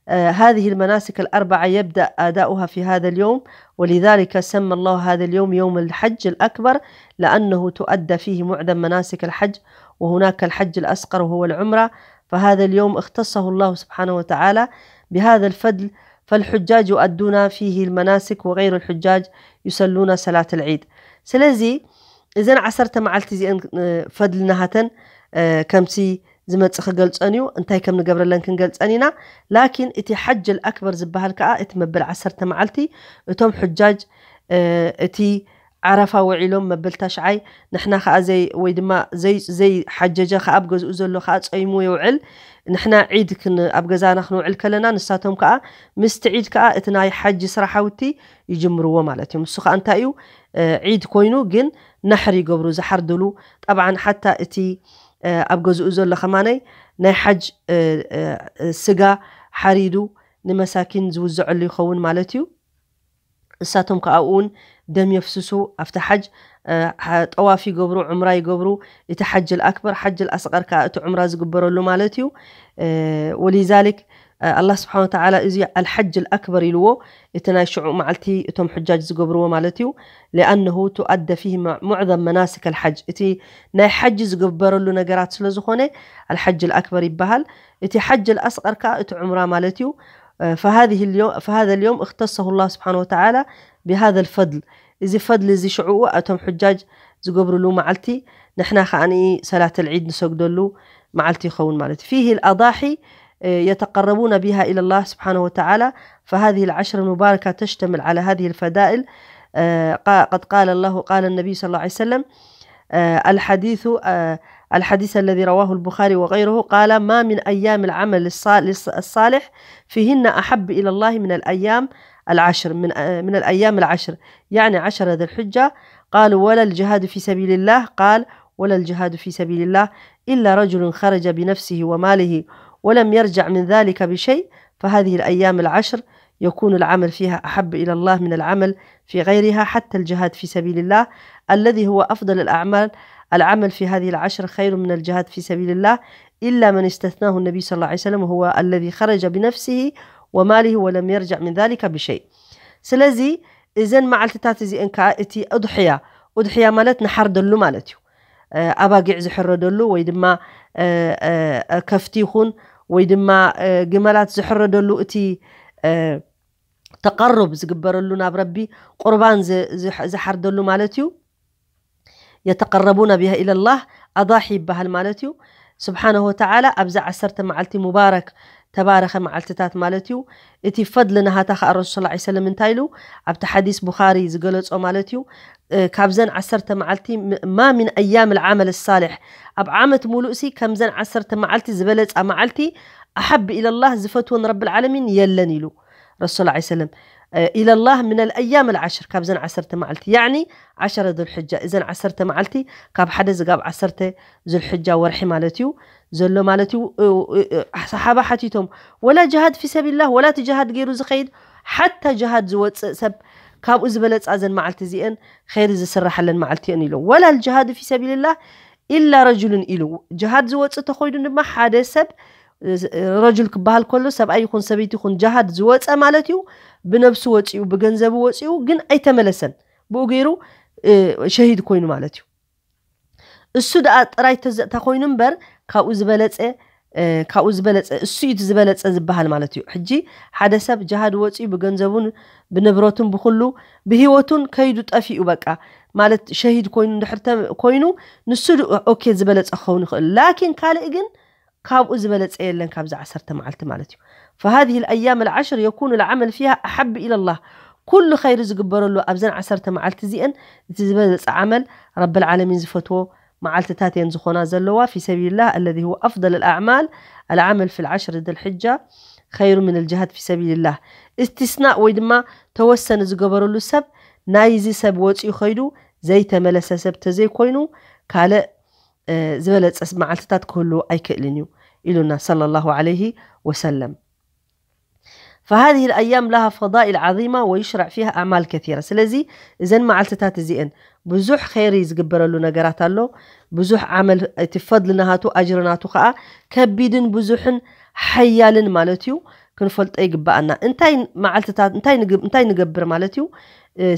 آه، هذه المناسك الأربعة يبدأ أداؤها في هذا اليوم، ولذلك سمى الله هذا اليوم يوم الحج الأكبر، لأنه تؤدى فيه معظم مناسك الحج، وهناك الحج الأصغر وهو العمرة، فهذا اليوم اختصه الله سبحانه وتعالى بهذا الفضل، فالحجاج يؤدون فيه المناسك وغير الحجاج يصلون صلاة العيد. ስለዚ እዘን ዓሰርተ መዓልቲ እዚአን፣ እ፣ ፈድሊ ናሃተን፣ እ፣ ከምሲ ዝመጽእ ክገልጸን እዩ። እንታይ ከም ንገብረለን ክንገልጸን ኢና። ላኪን እቲ ሓጅ ኣልኣክበር ዝበሃል ከኣ እቲ መበል ዓሰርተ መዓልቲ እቶም ሑጃጅ እቲ ዓረፋ ውዒሎም መበል ታሽዓይ ንሕና ከኣ ዘይ ወይ ድማ ዘይ ዘይሓጀጀ ከኣ ኣብ ገዝኡ ዘሎ ከኣ ጸይሙ ይውዕል። ንሕና ዒድ ክን ኣብ ገዛና ክንውዕል ከለና ንሳቶም ከኣ ምስቲ ዒድ ከኣ እቲ ናይ ሓጂ ስራሓውቲ ይጅምርዎ ማለት እዩ። ንሱ ከኣ እንታይ እዩ? ዒድ ኮይኑ ግን ናሕሪ ይገብሩ ዝሓርድሉ። ጠብዓን ሓታ እቲ ኣብ ገዝኡ ዘሎ ከማነይ ናይ ሓጅ ስጋ ሓሪዱ ንመሳኪን ዝውዘዐሉ ይኸውን ማለት እዩ። እሳቶም ከኣ እውን ደም የፍስሱ ኣብቲ ሓጅ ጠዋፍ ይገብሩ፣ ዑምራ ይገብሩ። እቲ ሓጅ ኣልኣክበር፣ ሓጅ ኣልኣስቀር ከኣ እቲ ዑምራ ዝግበረሉ ማለት እዩ። ወሊዛሊክ ኣላህ ስብሓን ወተዓላ እዚ ኣልሓጅ ኣልኣክበር ኢልዎ፣ እቲ ናይ ሽዑ መዓልቲ እቶም ሕጃጅ ዝገብርዎ ማለት እዩ። ሊኣነሁ ቱኣደ ፊህ ሙዕዘም መናስክ ኣልሓጅ፣ እቲ ናይ ሓጅ ዝግበረሉ ነገራት ስለ ዝኾነ ኣልሓጅ ኣልኣክበር ይበሃል። እቲ ሓጅ ኣልኣስቀር ከኣ እቲ ዑምራ ማለት እዩ። فهذه اليوم فهذا اليوم اختصه الله سبحانه وتعالى بهذا الفضل። እዚ ፈድል እዚ ሽዑኡ እቶም ሕጃጅ ዝገብርሉ መዓልቲ ንሕና ከኣ ሰላት ኣልዒድ ንሰግደሉ መዓልቲ ይኸውን ማለት እዩ። فيه الأضاحي يتقربون بها إلى الله سبحانه وتعالى، فهذه العشر المباركة تشتمل على هذه الفضائل. قد قال الله، قال النبي صلى الله عليه وسلم، الحديث الحديث الذي رواه البخاري وغيره قال: ما من أيام العمل الصالح فيهن أحب إلى الله من الأيام العشر، من من الأيام العشر، يعني عشر ذي الحجة. قالوا: ولا الجهاد في سبيل الله؟ قال: ولا الجهاد في سبيل الله إلا رجل خرج بنفسه وماله ولم يرجع من ذلك بشيء، فهذه الأيام العشر يكون العمل فيها أحب إلى الله من العمل في غيرها، حتى الجهاد في سبيل الله الذي هو أفضل الأعمال. العمل في هذه العشر خير من الجهاد في سبيل الله، إلا من استثناه النبي صلى الله عليه وسلم، وهو الذي خرج بنفسه وماله ولم يرجع من ذلك بشيء. ስለዚ እዘን መዓልትታት እዚአን ከኣ እቲ እድሕያ፣ እድሕያ ማለት ንሓርደሉ ማለት እዩ። ኣባጊዕ ዝሕረደሉ ወይ ድማ ከፍቲ ይኹን ወይ ድማ ግመላት ዝሕረደሉ እቲ ተቀሩብ ዝግበረሉ ናብ ረቢ ቁርባን ዝሓርደሉ ማለት እዩ። يتقربون بها إلى الله ኣضاحي ይበሃል ማለት እዩ። ስብሓነሁ ወተዓላ ኣብዛ ዓሰርተ መዓልቲ ሙባረክ ተባረኸ መዓልትታት ማለት እዩ። እቲ ፈድሊ ናሃታ ከኣ ረሱል ሰለላሁ ዐለይሂ ወሰለም እንታይ ኢሉ ኣብቲ ሓዲስ ቡኻሪ ዝገለጾ ማለት እዩ። ካብዘን ዓሰርተ መዓልቲ ما من أيام العمل الصالح ኣብ ዓመት ሙሉእሲ ከምዘን ዓሰርተ መዓልቲ ዝበለጻ መዓልቲ أحب إلى الله ዝፈትወን ረብል ዓለሚን የለን ኢሉ ረሱል ሰለላሁ ዐለይሂ ወሰለም። إلى الله من الأيام العشر ካብዘን ዓሰርተ መዓልቲ ያዕኒ ዓሸረ ዙልሕጃ እዘን ዓሰርተ መዓልቲ ካብ ሓደ ዝጋብ ዓሰርተ ዙልሕጃ ወርሒ ማለት እዩ ዘሎ ማለት እዩ። ሰሓባ ሓቲቶም ወላ ጅሃድ ፊ ሰቢልላህ ወላ እቲ ጅሃድ ገይሩ ዝኸይድ ሓታ ጅሃድ ዝወፅእ ሰብ ካብኡ ዝበለፃ እዘን መዓልቲ እዚአን ኸይሪ ዝስራሓለን መዓልቲ እየን ኢሎም። ወላ ልጅሃዱ ፊ ሰቢልላህ ኢላ ረጁሉን ኢሉ ጅሃድ ዝወፅእ ተኾይኑ ድማ ሓደ ሰብ ረጁል ክበሃል ከሎ ሰብኣይ ይኹን ሰበይቲ ይኹን ጅሃድ ዝወፀ ማለት እዩ። ብነብሱ ወፂኡ ብገንዘቡ ወፂኡ ግን ኣይተመለሰን ብኡ ገይሩ ሸሂድ ኮይኑ ማለት እዩ። እሱ ደኣ ጥራይ ተዘእታ ኮይኑ እምበር ካብኡ ዝበለፀ ካብኡ ዝበለፀ እሱ እዩ ዝበለፀ ዝበሃል ማለት እዩ። ሕጂ ሓደ ሰብ ጅሃድ ወፂኡ ብገንዘቡን ብንብረቱን ብኩሉ ብህይወቱን ከይዱ ጠፊኡ በቃ ማለት ሸሂድ ኮይኑ እንድሕር ኮይኑ ንሱ ኦኬ ዝበለፀ ክኸውን ይኽእል። ላኪን ካልእ ግን ካብኡ ዝበለፀ የለን ካብዚ ዓሰርተ መዓልቲ ማለት እዩ። فهذه الأيام العشر يكون العمل فيها أحب إلى الله ኩሉ ኸይሪ ዝግበረሉ ኣብዘን ዓሰርተ መዓልቲ እዚአን እቲ ዝበለፀ ዓመል ረብል ዓለሚን ዝፈትዎ መዓልትታት እየን ዝኾና ዘለዋ في سبيل الله الذي هو أفضل الأعمال العمل في العشر ذي الحجة خير من الجهاد في سبيل الله። استثناء ወይ ድማ ተወሰነ ዝገበረሉ ሰብ ናይዚ ሰብ ወፂኡ ኸይዱ ዘይተመለሰ ሰብ ተዘይኮይኑ ካልእ ዝበለፀ መዓልትታት ክህሉ ኣይክእልን እዩ ኢሉና ሰለላሁ ዐለይሂ ወሰለም። فهذه الأيام لها فضائل عظيمة ويشرع فيها أعمال كثيرة። ስለዚ እዘን መዓልትታት እዚአን ብዙሕ ኸይሪ ዝግበረሉ ነገራት ኣሎ። ብዙሕ ዓመል እቲ ፈድሊ ናሃቱ ኣጅሪ ናቱ ከዓ ከቢድን ብዙሕን ሓያልን ማለት እዩ። ክንፈልጦ ይግበኣና። እንታይ መዓልትታት እንታይ እንታይ ንገብር ማለት እዩ።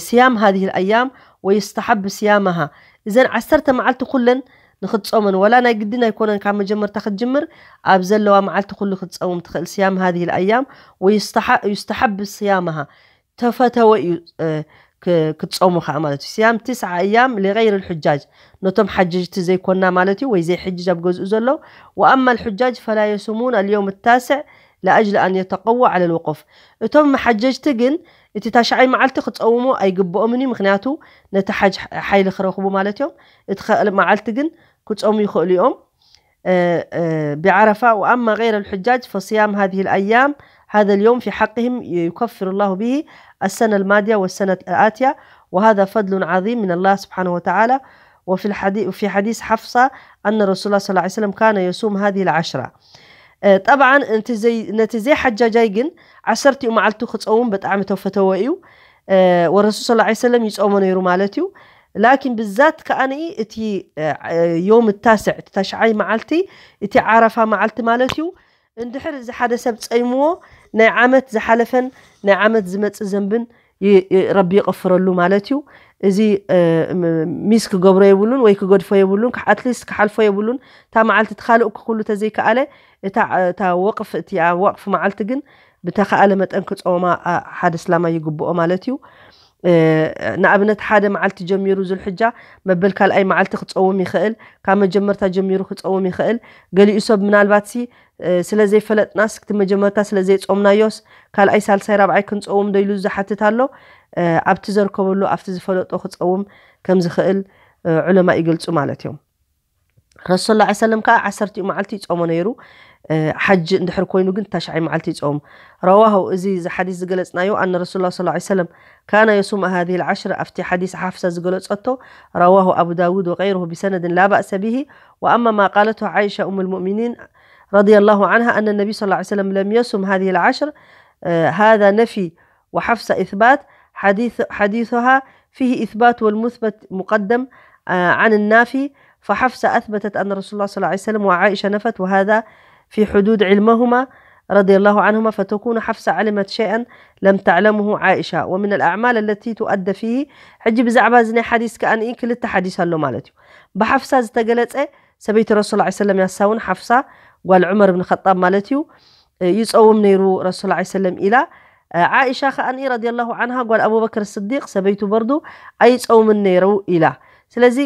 صيام هذه الأيام ويستحب صيامها እዘን ዓሰርተ መዓልቲ ኩለን ንክትፀመን ወላ ናይ ግድን ኣይኮነን ካብ መጀመርታ ክትጅምር ኣብ ዘለዋ መዓልቲ ኩሉ ክትፀውም ትኽእል صيام هذه الأيام ويستحب صيامها ተፈተወ እዩ። ክትጾሙ ከኣ ማለት እዩ። صيام تسعة أيام لغير الحجاج፣ ነቶም ሓጀጅቲ ዘይኮና ማለት እዩ፣ ወይ ዘይሕጅጅ ኣብ ገዝኡ ዘሎ። وأما الحجاج فلا يصومون اليوم التاسع لأجل أن يتقوى على الوقوف። እቶም ሓጀጅቲ ግን እቲ ታሽዓይ መዓልቲ ክጸውሙ ኣይግብኦምን እዩ፣ ምክንያቱ ነቲ ሓጅ ሓይሊ ክረኽቡ ማለት እዮም። እቲ ካልእ መዓልቲ ግን ክጾሙ ይኽእሉ እዮም። بعرفة. وأما غير الحجاج فصيام هذه الأيام، هذا اليوم في حقهم يكفر الله به السنة الماضية والسنة الآتية، وهذا فضل عظيم من الله سبحانه وتعالى. وفي الحديث، في حديث حفصة أن رسول الله صلى الله عليه وسلم كان يصوم هذه العشرة. طبعا نتزي نتزي حجاجاي جن عشرتي أم علتو خصوم بتعمتو فتوائيو. والرسول صلى الله عليه وسلم يصوم نيرو مالتيو. لكن بالذات كأني إتي يوم التاسع، تشعي معلتي، إتي عرفة معلتي مالتيو. እንድሕር እዚ ሓደ ሰብ ጸይምዎ ናይ ዓመት ዝሓለፈን ናይ ዓመት ዝመጽእ ዘንብን ረቢ ይቕፍረሉ ማለት እዩ። እዚ ሚስ ክገብሮ የብሉን ወይ ክገድፎ የብሉን፣ ኣትሊስት ክሓልፎ የብሉን። እታ መዓልቲ እቲ ካልእ ክኩሉ ተዘይከኣለ እታ ወቅፍ፣ እቲ ወቅፍ መዓልቲ ግን ብተኸኣለ መጠን ክፀወማ ሓደ ስላማ ይግብኦ ማለት እዩ። ንኣብነት ሓደ መዓልቲ ጀሚሩ ዙልሕጃ መበል ካልኣይ መዓልቲ ክፀውም ይኽእል። ካብ መጀመርታ ጀሚሩ ክፀውም ይኽእል። ገሊኡ ሰብ ምናልባት ሲ ስለ ዘይፈለጥናስ ክቲ መጀመርታ ስለ ዘይጾምናዮስ ካልኣይ ሳልሳይ ራብዓይ ክንጸውም ዶ ኢሉ ዝሓትት ኣሎ። ኣብቲ ዘርከበሉ ኣብቲ ዝፈለጦ ክጸውም ከም ዝኽእል ዑለማ ይገልጹ ማለት እዮም። ረሱል ላ ሰለም ከዓ ዓሰርቲኡ መዓልቲ ይጾሞ ነይሩ። ሓጅ እንድሕር ኮይኑ ግን ታሽዓይ መዓልቲ ይጾም። ረዋሁ፣ እዚ እዚ ሓዲስ ዝገለጽናዮ፣ ኣነ ረሱል ላ ሰለም ካነ የሱም ሃዚህ ልዓሽር፣ ኣብቲ ሓዲስ ሓፍሳ ዝገለጸቶ፣ ረዋሁ ኣቡ ዳውድ ወቀይሩሁ ቢሰነድን ላ ባእሰ ብሂ። ወኣማ ማ ቃለቱ ዓይሻ ኡም ልሙእሚኒን رضي الله عنها أن النبي صلى الله عليه وسلم لم يصم هذه العشر، هذا نفي، وحفصة إثبات. حديثها فيه إثبات، والمثبت مقدم عن النافي. فحفصة أثبتت أن رسول الله صلى الله عليه وسلم، وعائشة نفت، وهذا في حدود علمهما رضي الله عنهما، فتكون حفصة علمت شيئا لم تعلمه عائشة، ومن الأعمال التي تؤدى فيه. ሕጂ ብዛዕባ እዚ ናይ ሓዲስ ከኣ ንኢ ክልተ ሓዲስ ኣሎ ማለት እዩ። ብሓፍሳ ዝተገለጸ ሰበይቲ ረሱል ላ ሰለም ያሳውን ሓፍሳ ጓል ዑመር ብን ኸጣብ ማለት እዩ። ይጸውም ነይሩ ረሱል ላ ሰለም ኢላ። ዓኢሻ ከኣ ንኢ ረዲየላሁ ዓንሃ ጓል ኣቡበክር ስዲቅ ሰበይቱ በርዱ ኣይጸውምን ነይሩ ኢላ። ስለዚ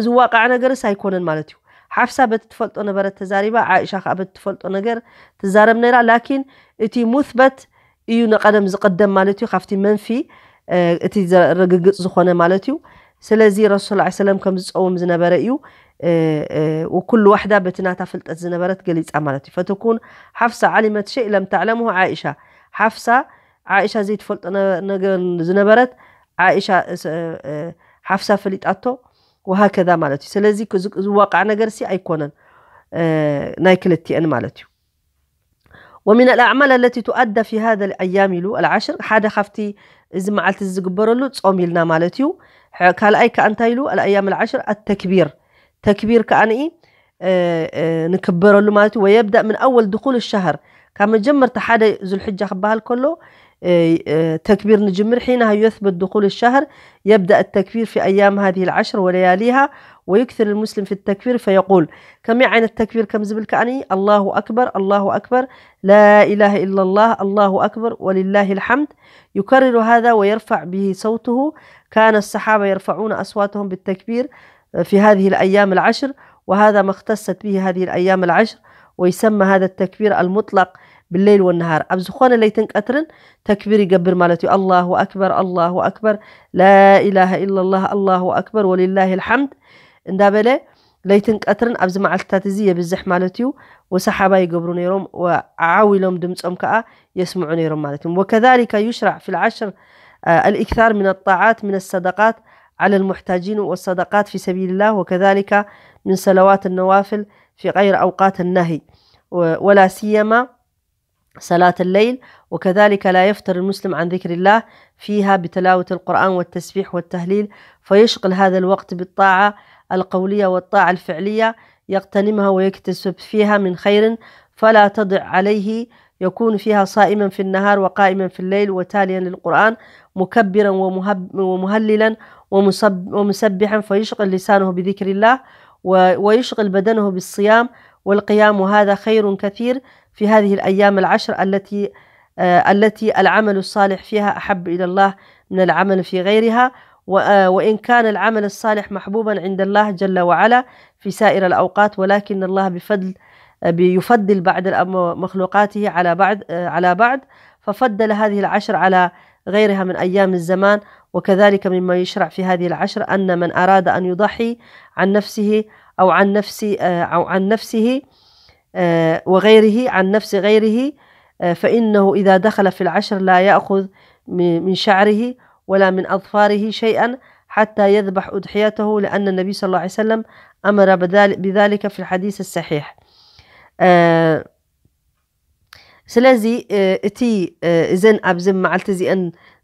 ዝዋቃዕ ነገርስ ኣይኮነን ማለት እዩ። ሓፍሳ በቲ ትፈልጦ ነበረት ተዛሪባ፣ ዓኢሻ ከኣ በቲ ትፈልጦ ነገር ትዛረብ ነይራ። ላኪን እቲ ሙስበት እዩ ንቀደም ዝቀደም ማለት እዩ። ካብቲ መንፊ እቲ ርግግፅ ዝኾነ ማለት እዩ። ስለዚ ረሱል ላ ሰለም ከም ዝፀውም ዝነበረ እዩ። ኩሉ ዋሕዳ በቲ ናታ ፍልጠት ዝነበረት ገሊፃ ማለት እዩ። ፈተኩን ሓፍሳ ዓሊመት ሸይ ለም ተዕለምሁ ዓኢሻ። ሓፍሳ ዓኢሻ ዘይትፈልጦ ነገር ዝነበረት ዓኢሻ ሓፍሳ ፈሊጣቶ። ወሃከዛ ማለት እዩ። ስለዚ ዝዋቃዕ ነገር ሲ ኣይኮነን ናይ ክልቲአን ማለት እዩ። ومن الأعمال التي تؤدى في هذا الأيام ኢሉ العشر، ሓደ ካብቲ እዚ መዓልቲ ዝግበረሉ ጾም ኢልና ማለት እዩ። ካልኣይ ከኣ እንታይ ኢሉ الأيام العشر التكبير، ተክቢር ከኣ ንኢ ንክበረሉ ማለት እዩ። ويبدأ من أول دخول الشهر، ካብ መጀመርታ ሓደ ዙልሕጃ ክበሃል ከሎ ተክቢር ንጅምር። حينها يثبت دخول الشهر يبدأ التكبير في أيام هذه العشر ولياليها، ويكثر المسلم في التكبير فيقول، ከመይ ዓይነት ተክቢር ከም ዝብል ከኣ الله أكبر الله أكبر لا إله إلا الله الله أكبر ولله الحمد، يكرر هذا ويرفع به صوته. كان الصحابة يرفعون أصواتهم بالتكبير في هذه الأيام العشر، وهذا ما اختصت به هذه الأيام العشر، ويسمى هذا التكبير المطلق بالليل والنهار። ኣብ ዝኾነ ለይትን ቀትርን ተክቢር ይገብር ማለት እዩ። الله أكبر الله أكبر لا إله إلا الله الله أكبر ولله الحمد እንዳበለ ለይትን ቀትርን ኣብዚ መዓልትታት እዚ የብዝሕ ማለት እዩ። ወሰሓባ ይገብሩ ነይሮም፣ ዓው ኢሎም ድምፆም ከዓ የስምዑ ነይሮም ማለት እዩ። وكذلك يشرع في العشر الإكثار من الطاعات من الصدقات على المحتاجين والصدقات في سبيل الله، وكذلك من صلوات النوافل في غير أوقات النهي، ولا سيما صلاة الليل. وكذلك لا يفتر المسلم عن ذكر الله فيها بتلاوة القرآن والتسبيح والتهليل، فيشغل هذا الوقت بالطاعة القولية والطاعة الفعلية، يغتنمها ويكتسب فيها من خير، فلا تضع عليه، يكون فيها صائما في النهار وقائما في الليل وتاليا للقرآن مكبرا ومهللا ومسبحا، فيشغل لسانه بذكر الله ويشغل بدنه بالصيام والقيام، وهذا خير كثير في هذه الأيام العشر التي التي العمل الصالح فيها أحب إلى الله من العمل في غيرها، و-، آه، وإن كان العمل الصالح محبوبا عند الله جل وعلا في سائر الأوقات، ولكن الله بفضل، آه، بيفضل بعض الأم-، مخلوقاته على بعض، آه، على بعض، ففضل هذه العشر على غيرها من أيام الزمان. وكذلك مما يشرع في هذه العشر أن من أراد أن يضحي عن نفسه أو عن نفس، آه، أو عن نفسه، آه، وغيره، عن نفس غيره، آه، فإنه إذا دخل في العشر لا يأخذ م-، من شعره ولا من أظفاره شيئا حتى يذبح أضحيته، لأن النبي صلى الله عليه وسلم أمر بذل-، بذلك في الحديث الصحيح. آه، ስለዚ፣ እ፣ እቲ፣ እ፣ እዘን ኣብዚ መዓልቲ እዚአን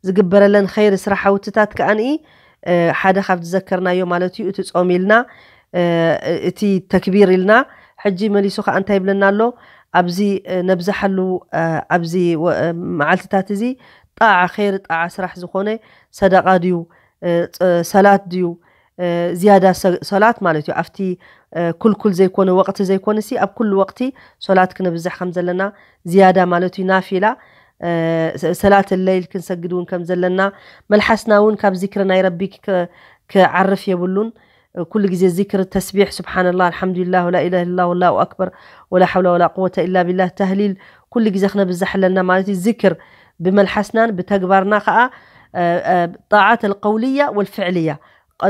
ዝግበረለን ኸይሪ ስራሕ ሓውትታት ከኣንኢ፣ እ፣ ሓደ ካብ ዝዘከርናዮ ማለት እዩ፣ እቲ ጾም ኢልና፣ እ፣ እቲ ተክቢር ኢልና። ሕጂ መሊሱ ከኣ እንታይ ይብለና ኣሎ? ኣብዚ፣ እ፣ ነብዝሓሉ፣ እ፣ ኣብዚ ወ-፣ እ፣ መዓልትታት እዚ ጣዓ፣ ኸይሪ ጣዓ ስራሕ ዝኾነ ሰደቃ ድዩ? እ፣ ጸ-፣ ሰላት ድዩ? እ፣ ዝያዳ ሰ-፣ ሰላት ማለት እዩ። ኣብቲ፣ እ፣ ኩልኩል ዘይኮነ ወቕቲ ዘይኮነሲ፣ ኣብ ኩሉ ወቕቲ ሶላት ክነብዝሕ ከም ዘለና ዝያዳ ማለት እዩ። ናፊላ፣ እ፣ ሰ-፣ ሰላት ለይል ክንሰግድ እውን ከም ዘለና፣ መልሓስና እውን ካብ ዚክሪ ናይ ረቢ ክ-፣ ክዓርፍ የብሉን። እ፣ ኩሉ ግዜ ዚክሪ፣ ተስቢሕ፣ ስብሓንላህ፣ ኣልሓምዱሊላህ፣ ወላ ኢላሃ ኢላላህ፣ ወላሁ ኣክበር፣ ወላ ሓውላ ወላ ቁወተ ኢላ ቢላህ፣ ተህሊል ኩሉ ግዜ ክነብዝሕ ኣለና ማለት እዩ። ዚክር ብመልሓስናን ብተግባርና ከዓ፣ እ፣ እ፣ ጣዓት ኣልቀውልያ ወልፍዕልያ፣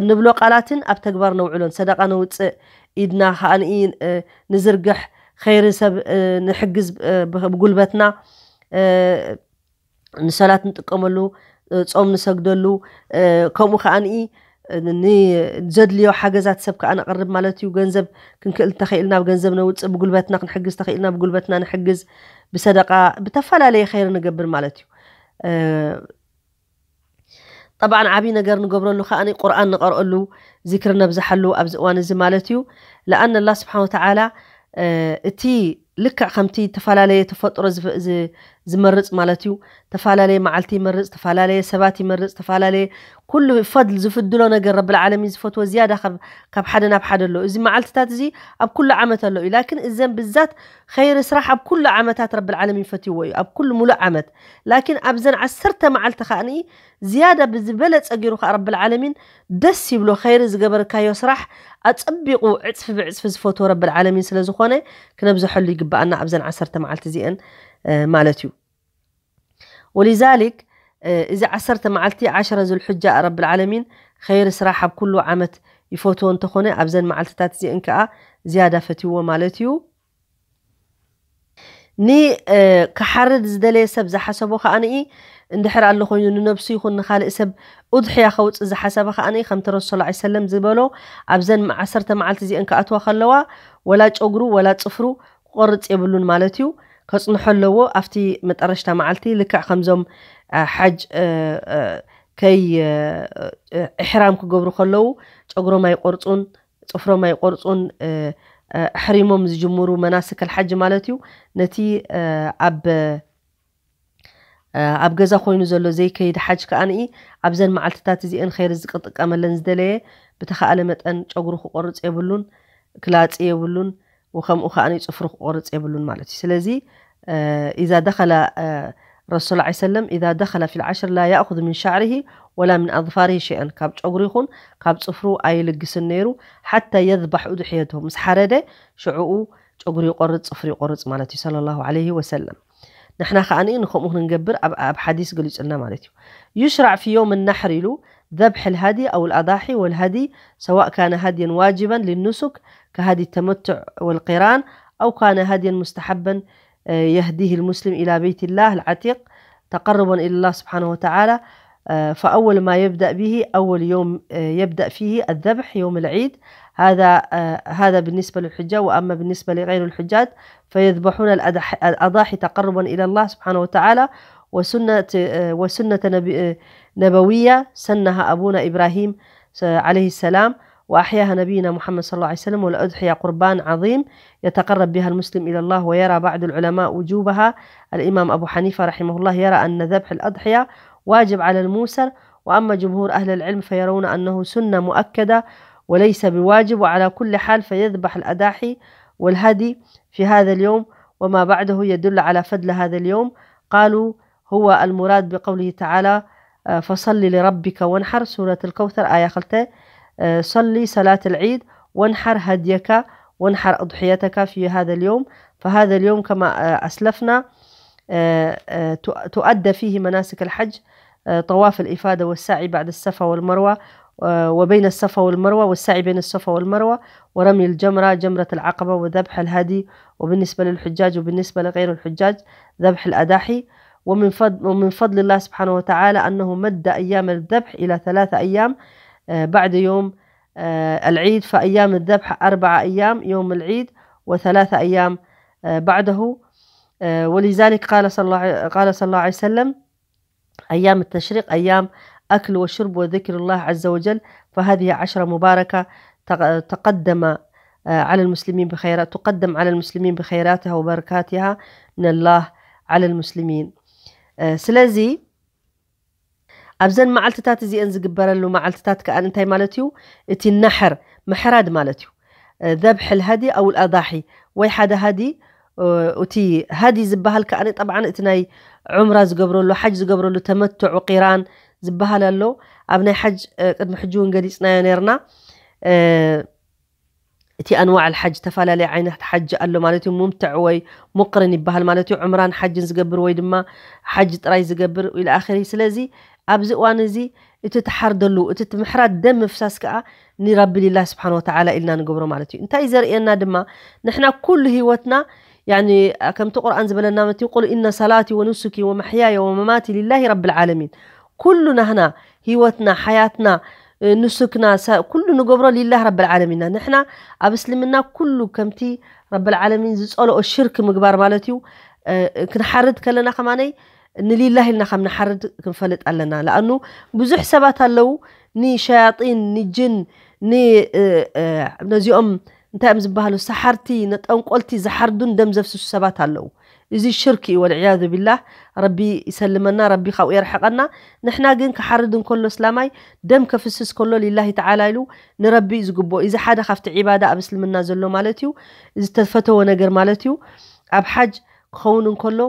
ንብሎ ቃላትን ኣብ ተግባር ነውዕሎን፣ ሰደቃ ነውፅእ፣ ኢድና ከኣ ንኢ-፣ እ፣ ንዝርግሕ፣ ኸይሪ ሰብ፣ እ፣ ንሕግዝ፣ እ፣ ብ-፣ ብጉልበትና፣ እ፣ ንሰላት ንጥቀመሉ፣ እ፣ ጾም ንሰግደሉ፣ እ፣ ከምኡ ከኣ ንኢ-፣ ን-፣ ንዘድልዮ ሓገዛት ሰብ ከኣ ነቕርብ ማለት እዩ። ገንዘብ ክንክእል እንተኽኢልና፣ ብገንዘብ ነውፅእ፣ ብጉልበትና ክንሕግዝ ተኽኢልና፣ ብጉልበትና ንሕግዝ፣ ብሰደቃ፣ ብተፈላለየ ኸይሪ ንገብር ማለት እዩ። እ፣ ጠብዓን ዓብዪ ነገር ንገብረሉ ከኣ ቁርኣን ንቐርአሉ፣ ዚክሪ ነብዝሓሉ ኣብዚ እዋን እዚ ማለት እዩ። ለኣን ኣላህ ስብሓን ወተዓላ፣ እ፣ እቲ ልክዕ ከምቲ ተፈላለየ ተፈጥሮ ዝፍ-፣ ዝ-፣ ዝመርጽ ማለት እዩ። ተፈላለየ መዓልቲ ይመርጽ፣ ተፈላለየ ሰባት ይመርጽ፣ ተፈላለየ ኩሉ ፈድል ዝፍድሎ ነገር ረብል ዓለሚን ዝፈትዎ ዝያዳ ካብ፣ ካብ ሓደ ናብ ሓደ ኣሎ። እዚ መዓልትታት እዚ ኣብ ኩሉ ዓመት ኣሎ እዩ። ላኪን እዘን ብዛት ኸይሪ ስራሕ ኣብ ኩሉ ዓመታት ረብል ዓለሚን ፈትይዎ እዩ፣ ኣብ ኩሉ ሙሉእ ዓመት። ላኪን ኣብዘን ዓሰርተ መዓልቲ ከኣ ዝያዳ ብዝበለጸ ገይሩ ከኣ ረብል ዓለሚን ደስ ይብሎ። ኸይሪ ዝገበርካዮ ስራሕ ኣጸቢቑ ዕጽፊ ብዕጽፊ ዝፈትዎ ረብል ዓለሚን ስለ ዝኾነ ክነብዝሐሉ ይግብኣና ኣብዘን ዓሰርተ መዓልቲ እዚአን፣ እ፣ ማለት እዩ። ወሊዛሊክ፣ እ፣ እዚ ዓሰርተ መዓልቲ ዓሸረ ዙልሕጃ ረብል ዓለሚን ኸይሪ ስራሕ ኣብ ኩሉ ዓመት ይፈትዎ እንተኾነ ኣብዘን መዓልትታት እዚአን ከኣ ዝያዳ ፈትይዎ ማለት እዩ። ኒ-፣ እ፣ ክሓርድ ዝደለየ ሰብ ዝሓሰቦ ከኣ ንኢ እንድሕር ኣሎ ኮይኑ ንነብሱ ይኹን ንኻልእ ሰብ ኡድሕያ ከውፅእ ዝሓሰበ ከኣ ንኢ ከምቲ ረሱል ሰለላሁ ዐለይሂ ወሰለም ዝበሎ ኣብዘን ዓሰርተ መዓልቲ እዚአን ክኣትዋ ከለዋ ወላ ጨጉሩ ወላ ጽፍሩ ክቆርጽ የብሉን ማለት እዩ። ከጽንሖ ኣለዎ ኣብቲ መጠረሽታ መዓልቲ ልክዕ ከምዞም፣ እ፣ ሓጅ፣ እ፣ እ፣ ከይ፣ እ፣ እ፣ ኢሕራም ክገብሩ ከለዉ ጨጉሮም ኣይቆርጹን፣ ጽፍሮም ኣይቆርጹን፣ እ፣ እ፣ ኣሕሪሞም ዝጅምሩ መናስከል ሓጅ ማለት እዩ። ነቲ፣ እ፣ ኣብ፣ እ፣ ኣብ ገዛ ኮይኑ ዘሎ ዘይከይድ ሓጅ ከኣ ንኢ ኣብዘን መዓልትታት እዚአን ኸይሪ ዝክጥቀመለን ዝደለየ ብተኻእለ መጠን ጨጉሩ ክቆርጽ የብሉን፣ ክላጺ የብሉን፣ ወከምኡ ከኣ ጽፍሩ ክቆርጽ የብሉን ማለት እዩ። ስለዚ፣ እ፣ ኢዛ ደኸለ፣ እ፣ ረሱል ሰለላሁ ዐለይሂ ወሰለም፣ ኢዛ ደኸለ ፊል ዓሽር ላ ያእኹዝ ሚን ሻዕሪሂ ወላ ሚን ኣዝፋሪሂ ሸይኣን፣ ካብ ጨጉሩ ይኹን ካብ ጽፍሩ ኣይልግስን ነይሩ፣ ሓታ የዝባሕ ኡድሕየተሁ፣ ምስ ሓረደ ሽዕኡ ጨጉሩ ይቆርጽ፣ ጽፍሩ ይቆርጽ ማለት እዩ፣ ሰለላሁ ዐለይሂ ወሰለም። ንሕና ከኣ ንኢ ንኸምኡ ክንገብር ኣብ፣ ኣብ ሓዲስ ገሊጹልና ማለት እዩ። يشرع في يوم النحر له ذبح الهدي أو الأضاحي، والهدي سواء كان هديا واجبا للنسك كهدي التمتع والقران، أو كان هديا مستحبا، آه، يهديه المسلم إلى بيت الله العتيق تقربا إلى الله سبحانه وتعالى. آه، فأول ما يبدأ به، أول يوم، آه، يبدأ فيه الذبح يوم العيد. هذا، آه، هذا بالنسبة للحجاج. وأما بالنسبة لغير الحجاج فيذبحون الأضح-، الأضاحي تقربا إلى الله سبحانه وتعالى. وسنة، آه، وسنة نبي-، آه، نبوية سنها أبونا إبراهيم س-، عليه السلام، وأحياها نبينا محمد صلى الله عليه وسلم. والأضحية قربان عظيم يتقرب بها المسلم إلى الله. ويرى بعض العلماء وجوبها. الإمام أبو حنيفة رحمه الله يرى أن ذبح الأضحية واجب على الموسر، وأما جمهور أهل العلم فيرون أنه سنة مؤكدة وليس بواجب. وعلى كل حال فيذبح الأضاحي والهدي في هذا اليوم، وما بعده يدل على فضل هذا اليوم. قالوا: هو المراد بقوله تعالى: فصل لربك وانحر، سورة الكوثر، آية خلته. صلي صلاة العيد وانحر هديك وانحر أضحيتك في هذا اليوم، فهذا اليوم كما أسلفنا تؤدى فيه مناسك الحج، طواف الإفادة والسعي بعد الصفا والمروة، وبين الصفا والمروة، والسعي بين الصفا والمروة، ورمي الجمرة، جمرة العقبة، وذبح الهدي، وبالنسبة للحجاج وبالنسبة لغير الحجاج ذبح الأضاحي. ومن فضل، ومن فضل الله سبحانه وتعالى أنه مد أيام الذبح إلى ثلاثة أيام بعد يوم العيد، فأيام الذبح أربعة أيام يوم العيد، وثلاثة أيام بعده. ولذلك قال صلى الله، قال صلى الله عليه وسلم: أيام التشريق أيام أكل وشرب وذكر الله عز وجل، فهذه عشرة مباركة تقدم على المسلمين بخيرات، تقدم على المسلمين بخيراتها وبركاتها من الله على المسلمين. ስለዚ ኣብዘን መዓልትታት እዚአን ዝግበረሉ መዓልትታት ከኣ እንታይ ማለት እዩ? እቲ ነሕር፣ ምሕራድ ማለት እዩ። ذبح الهدي أو الأضاحي، ወይ ሓደ ሃዲ፣ እቲ ሃዲ ዝበሃል ከኣ ጠብዓን እቲ ናይ ዑምራ ዝገብረሉ፣ ሓጅ ዝገብረሉ ተመትዑ ቂራን ዝበሃል ኣሎ። ኣብ ናይ ሓጅ ቅድሚ ሕጂ እውን ገሊጽናዮ ነርና። እቲ ኣንዋዕ ሓጅ ተፈላለየ ዓይነት ሓጅ ኣሎ ማለት እዩ። ሙምትዕ ወይ ሙቅርን ይበሃል ማለት እዩ። ዑምራን ሓጅን ዝገብር ወይ ድማ ሓጅ ጥራይ ዝገብር ኢለ ኣኸሪ። ስለዚ ኣብዚ እዋን እዚ እቲ ትሓርደሉ እቲ ምሕራድ ደም ምፍሳስ ከኣ ንረቢ ሊላህ ስብሓን ወተዓላ ኢልና ንገብሮ ማለት እዩ። እንታይ ዘርእየና ድማ ንሕና ኩሉ ህይወትና ያኒ ከምቲ ቁርኣን ዝበለና መቲ ቁል ኢነ ሰላቲ ወኑሱኪ ወመሕያየ ወመማቲ ሊላሂ ረብል ዓለሚን። ኩሉ ናህና ህይወትና ሓያትና ንሱክና ኩሉ ንገብሮ ሊላህ ረብል ዓለሚና። ንሕና ኣብ እስልምና ኩሉ ከምቲ ረብል ዓለሚን ዝጸልኦ ሽርክ ምግባር ማለት እዩ። ክንሓርድ ከለና ከማነይ ንሊላህ ኢልና ከም ንሓርድ ክንፈልጥ ኣለና። ለኣኑ ብዙሕ ሰባት ኣለዉ ንሸያጢን ንጅን ነዚኦም እንታይ እዮም ዝበሃሉ ሰሓርቲ ንጠንቆልቲ ዝሓርዱን ደም ዘፍስሱ ሰባት ኣለዉ። እዚ ሽርክ እዩ ወልዕያዙ ቢላህ። ረቢ ይሰልመና፣ ረቢ ካብኡ የርሕቐና። ንሕና ግን ክሓርድ እንከሎ እስላማይ ደም ከፍስስ ከሎ ሊላሂ ተዓላ ኢሉ ንረቢ እዩ ዝግብኦ። እዚ ሓደ ካብቲ ዒባዳ ኣብ እስልምና ዘሎ ማለት እዩ። ዝተፈተወ ነገር ማለት እዩ። ኣብ ሓጅ ክኸውን እንከሎ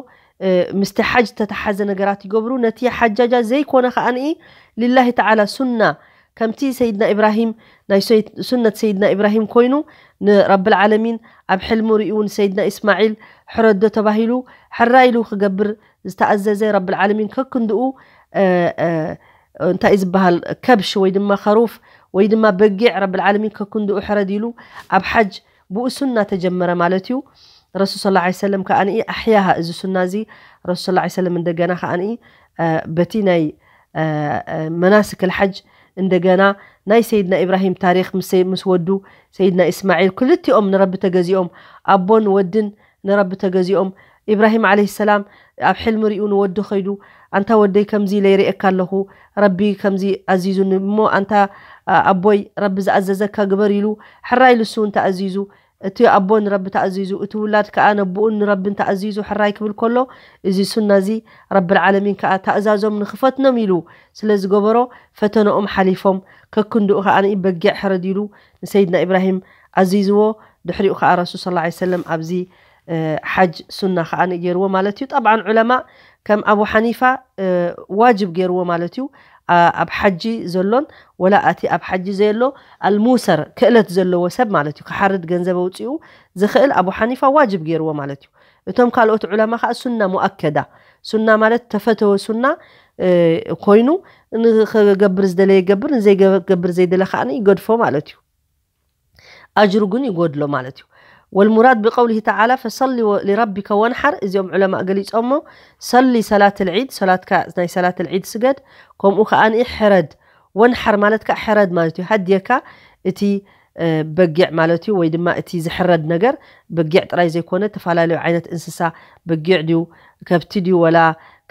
ምስቲ ሓጅ ዝተተሓዘ ነገራት ይገብሩ። ነቲ ሓጃጃ ዘይኮነ ከኣ ንኢ ሊላሂ ተዓላ ሱና ከምቲ ሰይድና ኢብራሂም ናይ ሱነት ሰይድና ኢብራሂም ኮይኑ ንረብል ዓለሚን ኣብ ሕልሙ ርእዩ ንሰይድና ኢስማዒል ሕረዶ ተባሂሉ ሕራይ ኢሉ ክገብር ዝተኣዘዘ ረብል ዓለሚን ከክንድኡ እንታይ ዝበሃል ከብሽ ወይ ድማ ከሩፍ ወይ ድማ በጊዕ ረብል ዓለሚን ከክንድኡ ሕረድ ኢሉ ኣብ ሓጅ ብኡ ሱና ተጀመረ ማለት እዩ። ረሱል ስ ላ ሰለም ከኣ ኣሕያሃ እዚ ሱና እዚ ረሱል ስ ላ ሰለም እንደገና ከኣ በቲ ናይ መናስክ ልሓጅ እንደገና ናይ ሰይድና ኢብራሂም ታሪክ ምስ ወዱ ሰይድና ኢስማዒል ክልቲኦም ንረቢ ተገዚኦም ኣቦን ወድን ንረቢ ተገዚኦም ኢብራሂም ዓለይሂ ሰላም ኣብ ሕልሚ ሪኡ ንወዱ ከይዱ ኣንታ ወደይ ከምዚ ኢለ ይርእየካ ኣለኹ ረቢ ከምዚ ኣዚዙኒ እሞ ኣንታ ኣቦይ ረቢ ዝኣዘዘካ ግበር ኢሉ ሕራይ ኢሉ እሱ እውን ተኣዚዙ እቲ ኣቦ ንረቢ ተኣዚዙ እቲ ውላድ ከኣ ነቦኡን ንረብን ተኣዚዙ ሕራይ ክብል ከሎ እዚ ሱና እዚ ረብል ዓለሚን ከኣ ተእዛዞም ንክፈትኖም ኢሉ ስለ ዝገበሮ ፈተነኦም ሓሊፎም ከክንድኡ ከኣ በጊዕ ሕረድ ኢሉ ንሰይድና ኢብራሂም ኣዚዝዎ ድሕሪኡ ከኣ ረሱል ስ ሰለም ኣብዚ ሓጅ ሱና ከኣ ገይርዎ ማለት እዩ። ጠብዓን ዑለማ ከም ኣቡ ሓኒፋ ዋጅብ ገይርዎ ማለት እዩ። ኣብ ሓጂ ዘሎን ወላ እቲ ኣብ ሓጂ ዘየሎ ኣልሙሰር ክእለት ዘለዎ ሰብ ማለት እዩ። ክሓርድ ገንዘብ ኣውፅኡ ዝኽእል ኣቡ ሓኒፋ ዋጅብ ገይርዎ ማለት እዩ። እቶም ካልኦት ዑለማ ከዓ ሱና ሙኣከዳ ሱና ማለት ተፈተወ ሱና ኮይኑ ንክገብር ዝደለ ይገብር ንዘይገብር ዘይደለ ከዓ ይገድፎ ማለት እዩ። ኣጅሩ ግን ይጎድሎ ማለት እዩ። والمراد بقوله تعالى فصل لربك وانحر እዚኦም ዑለማ ገሊፆሞ ሰሊ ሰላት ልዒድ ሰላትካ ናይ ሰላት ልዒድ ስገድ ከምኡ ከዓ ሕረድ ወንሓር ማለት ከዓ ሕረድ ማለት እዩ ሃድየካ እቲ በጊዕ ማለት እዩ ወይ ድማ እቲ ዝሕረድ ነገር በጊዕ ጥራይ ዘይኮነ ተፈላለዩ ዓይነት እንስሳ በጊዕ ድዩ ከብቲ ድዩ ወላ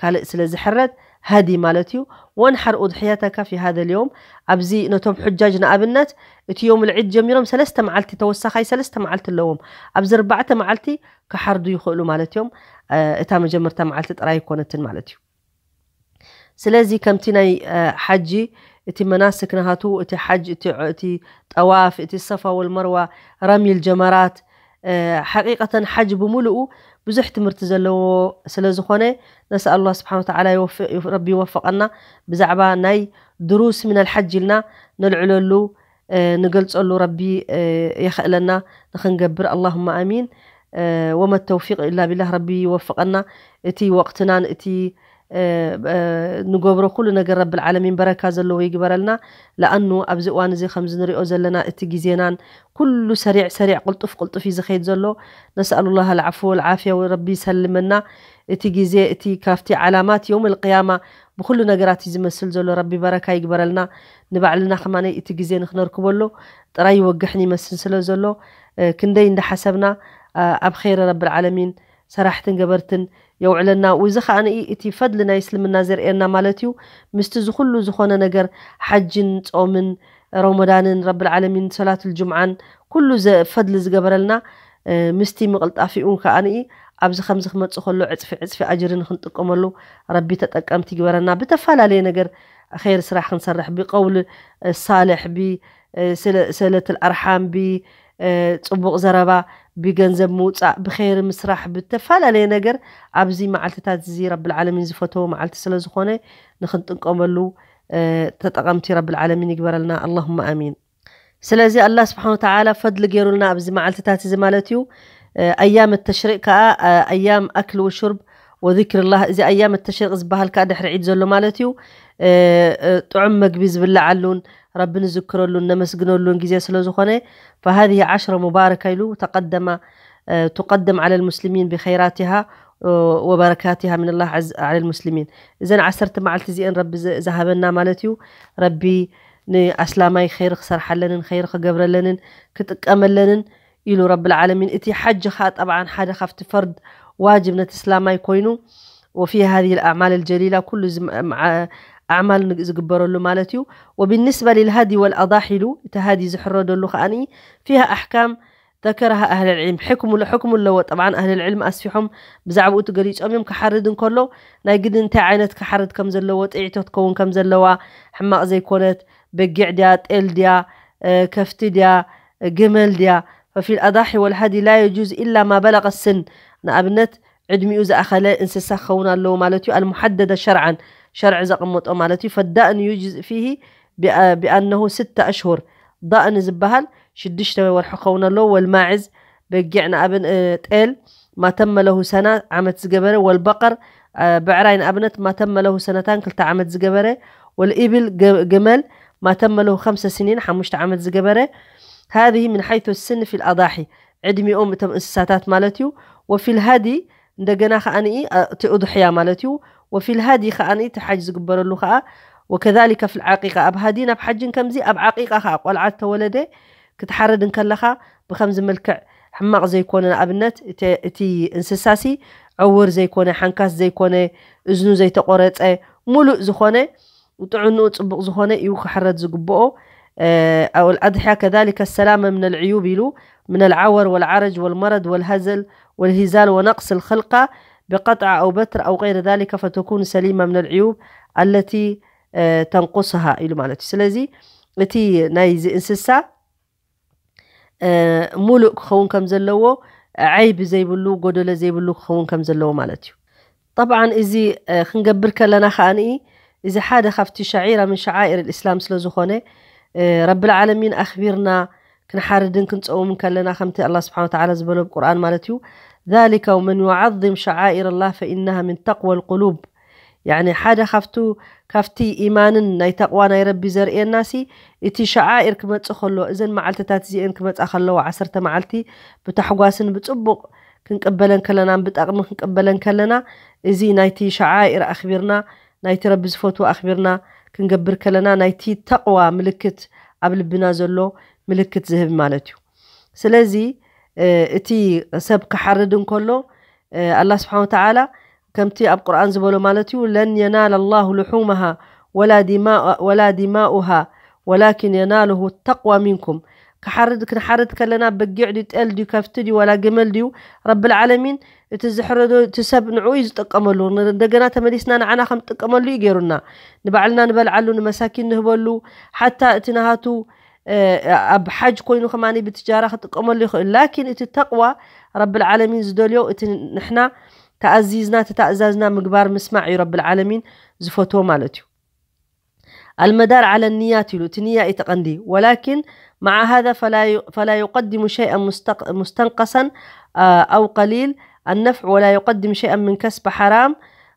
ካልእ ስለ ዝሕረድ ሃዲ ማለት እዩ። ወንሓር ኡድሕየተካ ፊ ሃደ ልዮም ኣብዚ ነቶም ሑጃጅ ንኣብነት እቲ ዮም ልዒድ ጀሚሮም ሰለስተ መዓልቲ ተወሳኻይ ሰለስተ መዓልቲ ኣለዎም ኣብዚ ኣርባዕተ መዓልቲ ክሓርዱ ይኽእሉ ማለት እዮም። እታ መጀመርታ መዓልቲ ጥራይ ኣይኮነትን ማለት እዩ። ስለዚ ከምቲ ናይ ሓጂ እቲ መናስክ ናሃቱ እቲ ሓጅ እቲ ጠዋፍ እቲ ሰፋ ወልመርዋ ረሚል ጀመራት ሓቂቀተን ሓጅ ብምሉኡ ብዙሕ ትምህርቲ ዘለዎ ስለ ዝኾነ፣ ነስኣል ኣላህ ስብሓን ወተዓላ ይወፍ- ረቢ ይወፈቐና። ብዛዕባ ናይ ድሩስ ሚነል ሓጅ ኢልና ነልዕለሉ፣ ንገልፀሉ ረቢ የኽእለና ንክንገብር። ኣላሁማ ኣሚን። ወመ ተውፊቅ ኢላ ቢላህ። ረቢ ይወፍቐና። እቲ ወቅትናን እቲ ንገብሮ ኩሉ ነገር ረብል ዓለሚን በረካ ዘለዎ ይግበረልና። ለኣኑ ኣብዚ እዋን እዚ ከምዚ ንሪኦ ዘለና እቲ ግዜናን ኩሉ ሰሪዕ ሰሪዕ ቅልጡፍ ቅልጡፍ እዩ ዝኸይድ ዘሎ። ነስኣሉላህ ኣልዓፉ ወልዓፍያ። ረቢ ይሰልመና። እቲ ግዜ እቲ ካብቲ ዓላማት የውም ልቅያማ ብኩሉ ነገራት እዩ ዝመስል ዘሎ። ረቢ በረካ ይግበረልና። ንባዕልና ከማነይ እቲ ግዜ ንክነርክበሉ ጥራይ ይወግሕን ይመስል ስለ ዘሎ ክንደይ እንዳሓሰብና ኣብ ኸይረ ረብል ዓለሚን ሰራሕትን ገበርትን የውዕለና። ውዚ ከዓንኢ እቲ ፈድሊ ናይ እስልምና ዘርእየና ማለት እዩ። ምስቲ ዝኩሉ ዝኾነ ነገር ሓጅን ጾምን ረመዳንን ረብል ዓለሚን ሰላቱል ጅምዓን ኩሉ ዘ- ፈድሊ ዝገበረልና ምስቲ ምቕልጣፊኡን ከዓንኢ ኣብዚ ከምዚ ክመጽእ ከሎ ዕፅፊ ዕፅፊ ኣጅሪ ንክንጥቀመሉ ረቢ ተጠቀምቲ ይግበረና። ብተፈላለየ ነገር ኸይር ስራሕ ክንሰርሕ ብቀውል ሳልሕ ብ- ሰለትል ኣርሓም ብፅቡቕ ዘረባ ብገንዘብ ምውፃእ ብኸይሪ ምስራሕ ብተፈላለየ ነገር ኣብዚ መዓልትታት እዚ ረብል ዓለሚን ዝፈተዎ መዓልቲ ስለ ዝኾነ ንክንጥቀመሉ ተጠቐምቲ ረብል ዓለሚን ይግበረልና። ኣላሁማ ኣሚን። ስለዚ ኣላህ ስብሓን ወተዓላ ፈድሊ ገይሩልና ኣብዚ መዓልትታት እዚ ማለት እዩ። ኣያም ተሽሪቅ ከዓ ኣያም ኣክል ወሹርብ ወذكر الله። እዚ ኣያም ተሽሪቅ ዝበሃል ከዓ ድሕሪ ዒድ ዘሎ ማለት እዩ። ጥዑም መግቢ ዝብልዓሉን ረቢ ንዝክረሉን ነመስግነሉን ግዜ ስለ ዝኾነ فهذه عشرة مباركة ኢሉ ተቀደማ تقدم على المسلمين بخيراتها وبركاتها من الله عز على المسلمين። እዘን ዓሰርተ መዓልቲ እዚአን ረቢ ዝሃበና ማለት እዩ። ረቢ ንኣስላማይ ኸይሪ ክሰርሓለንን ኸይሪ ክገብረለንን ክጥቀመለንን ኢሉ ረቢ العالمين። እቲ ሓጅ ኸዓ ጠብዓን ሓደ ካብቲ ፈርድ ዋጅብ ነቲ እስላማይ ኮይኑ وفيها هذه الأعمال الجليلة ኩሉ ኣዕማል ዝግበረሉ ማለት እዩ። وبالنسبة للهدي والأضاحي ኢሉ እቲ ሃዲ ዝሕረደሉ ከዓኒ فيها أحكام ذكرها أهل العلم። ሕክሙ ኣለዎ። ጠብዓን ኣህል ዕልም ኣስፊሖም ብዛዕባኡ ትገሊፆም እዮም። ክሓርድ እንከሎ ናይ ግድን እንታይ ዓይነት ክሓርድ ከም ዘለዎ፣ ጥዒቶ ትከውን ከም ዘለዋ፣ ሕማቕ ዘይኮነት በጊዕ ድያ፣ ጤል ድያ፣ ከፍቲ ድያ፣ ግመል ድያ። ففي الأضاحي والهدي لا يجوز إلا ما بلغ السن። ንኣብነት ዕድሚኡ ዝኣኸለ እንስሳ ክኸውን ኣለዎ ማለት እዩ። المحددة شرعا፣ ሸርዒ ዘቐመጦ ማለት እዩ። فالضأن يجزئ فيه بأنه ستة أشهر። ضأن ዝበሃል ሽዱሽተ ወርሒ ክኸውን ኣለዎ። والماعز በጊዕ ንኣብን ጤል ما تم له سنة ዓመት ዝገበረ والبقر ብዕራይ ንኣብነት ما تم له سنتان ክልተ ዓመት ዝገበረ والإبل ግመል ما تم له خمس سنين ሓሙሽተ ዓመት ዝገበረ هذه من حيث السن في الأضاحي ዕድሚኦም እቶም እንስሳታት ማለት እዩ። وفي الهدي እንደገና ከዓኒ እቲ እضሕያ ማለት እዩ። وفي الهدي ከዓኒ እቲ ሓጅ ዝግበረሉ ከዓ وكذلك في العقيقة ኣብ ሃዲን ኣብ ሓጅን ከምዚ ኣብ ዓቂቃ ከዓ ቆልዓ ተወለደ ክትሓርድ እንከለኻ ብከምዚ መልክዕ ሕማቕ ዘይኮነ ንኣብነት እቲ እንስሳሲ ዕውር ዘይኮነ ሓንካስ ዘይኮነ እዝኑ ዘይተቆረፀ ሙሉእ ዝኾነ ጥዕንኡ ፅቡቕ ዝኾነ እዩ ክሕረድ ዝግብኦ። أو الأضحية كذلك السلامة من العيوب ኢሉ من العور والعرج والمرض والهزل والهزال ونقص الخلقة بقطع أو بتر أو غير ذلك فتكون سليمة من العيوب التي تنقصها ኢሉ ማለት እዩ። ስለዚ እቲ ናይዚ እንስሳ ሙሉእ ክኸውን ከም ዘለዎ ዓይቢ ዘይብሉ ጎደሎ ዘይብሉ ክኸውን ከም ዘለዎ ማለት እዩ። ጠብዓን እዚ ክንገብር ከለና ከዓኒ እዚ ሓደ ካብቲ ሸዒራ ምን ሸዓኢር ልእስላም ስለ ዝኾነ ረብል ዓለሚን ኣኽቢርና ክንሓርድን ክንፀውምን ከለና ከምቲ ኣላ ስብሓን ወተዓላ ዝበሎ ብቁርኣን ማለት እዩ ذلك ومن يعظم شعائر الله فإنها من تقوى القلوب ያኒ ሓደ ካብቱ ካብቲ ኢማንን ናይ ተቕዋ ናይ ረቢ ዘርእየና ሲ እቲ ሸዓኢር ክመጽእ ከሎ እዘን መዓልትታት እዚአን ክመጻ ከለዋ ዓሰርተ መዓልቲ ብታሕጓስን ብጽቡቕ ክንቅበለን ከለና ብጠቕሚ ክንቅበለን ከለና እዚ ናይቲ ሸዓኢር ኣኽቢርና ናይቲ ረቢ ዝፈትዎ ኣኽቢርና ክንገብር ከለና ናይቲ ተቕዋ ምልክት ኣብ ልብና ዘሎ ምልክት ዝህብ ማለት እዩ። ስለዚ እቲ ሰብ ክሓርድ እንከሎ ኣላ ስብሓን ወተዓላ ከምቲ ኣብ ቁርኣን ዝበሎ ማለት እዩ ለን የናል ኣላሁ ልሑመሃ ወላ ዲማኡሃ ወላኪን የናልሁ ተቅዋ ሚንኩም። ክሓርድ ክንሓርድ ከለና በጊዕ ድዩ ጤል ድዩ ከፍቲ ድዩ ዋላ ግመል ድዩ ረብል ዓለሚን እቲ ዝሕረዶ እቲ ሰብ ንዕኡ እዩ ዝጥቀመሉ። እንደገና ተመሊስና ንዓና ከም ጥቀመሉ እዩ ገይሩና። ንባዕልና ንበልዓሉ ንመሳኪን ንህበሉ ሓታ እቲ ናሃቱ ኣብ ሓጅ ኮይኑ ከማኒ ብትጃራ ክጥቀመሉ ይኽእል። ላኪን እቲ ተቕዋ ረብል ዓለሚን ዝደልዮ፣ እቲ ንሕና ተኣዚዝና፣ እቲ ተኣዛዝና ምግባር ምስማዕ እዩ ረብል ዓለሚን ዝፈትዎ ማለት እዩ። المدار على النيات ኢሉ፣ እቲ ንያ እዩ እቲ ቀንዲ። ولكن مع هذا فلا ي- فلا يقدم شيئا مستق- مستنقصا آه، أو قليل النفع ولا يقدم شيئا من كسب حرام.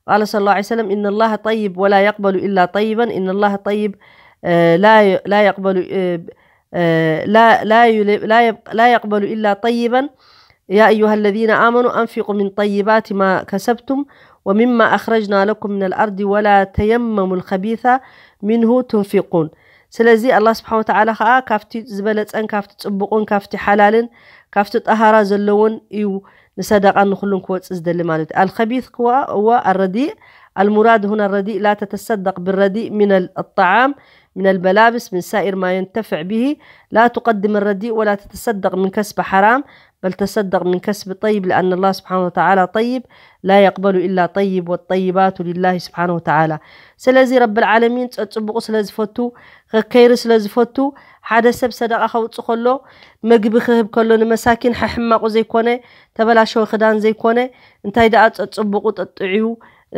قال صلى الله عليه وسلم: إن الله طيب ولا يقبل إلا طيبا. إن الله طيب، آه، لا ي- لا يقبل، آه، آه، لا لا يل- لا يب- لا يقبل إلا طيبا. يا أيها الذين آمنوا أنفقوا من طيبات ما كسبتم ومما أخرجنا لكم من الأرض ولا تيمموا الخبيث منه تنفقون. ስለዚ ኣላህ ስብሓን ወተዓላ ከዓ ካብቲ ዝበለፀን ካብቲ ፅቡቕን ካብቲ ሓላልን ካብቲ ጠሃራ ዘለዎን እዩ ንሰደቃ ንኩሉን ክወፅእ ዝደሊ ማለት እዩ። الخبيث هو الرديء. المراد هنا الرديء، لا تتصدق بالرديء من الطعام، من الملابس، من سائر ما ينتفع به. لا تقدم الرديء ولا تتصدق من كسب حرام، بل تصدق من كسب طيب، لأن الله سبحانه وتعالى طيب لا يقبل إلا طيب، والطيبات لله سبحانه وتعالى. ስለዚ ረብል ዓለሚን ጸጽቡቑ ስለ ዝፈቱ፣ ከከይሪ ስለ ዝፈቱ፣ ሓደ ሰብ ሰደቃ ከውጽእ ከሎ፣ ምግቢ ክህብ ከሎ ንመሳኪን፣ ሕሕማቑ ዘይኮነ፣ ተበላሸወ ክዳን ዘይኮነ፣ እንታይ ደኣ ጸጽቡቑ ጠጥዕዩ፣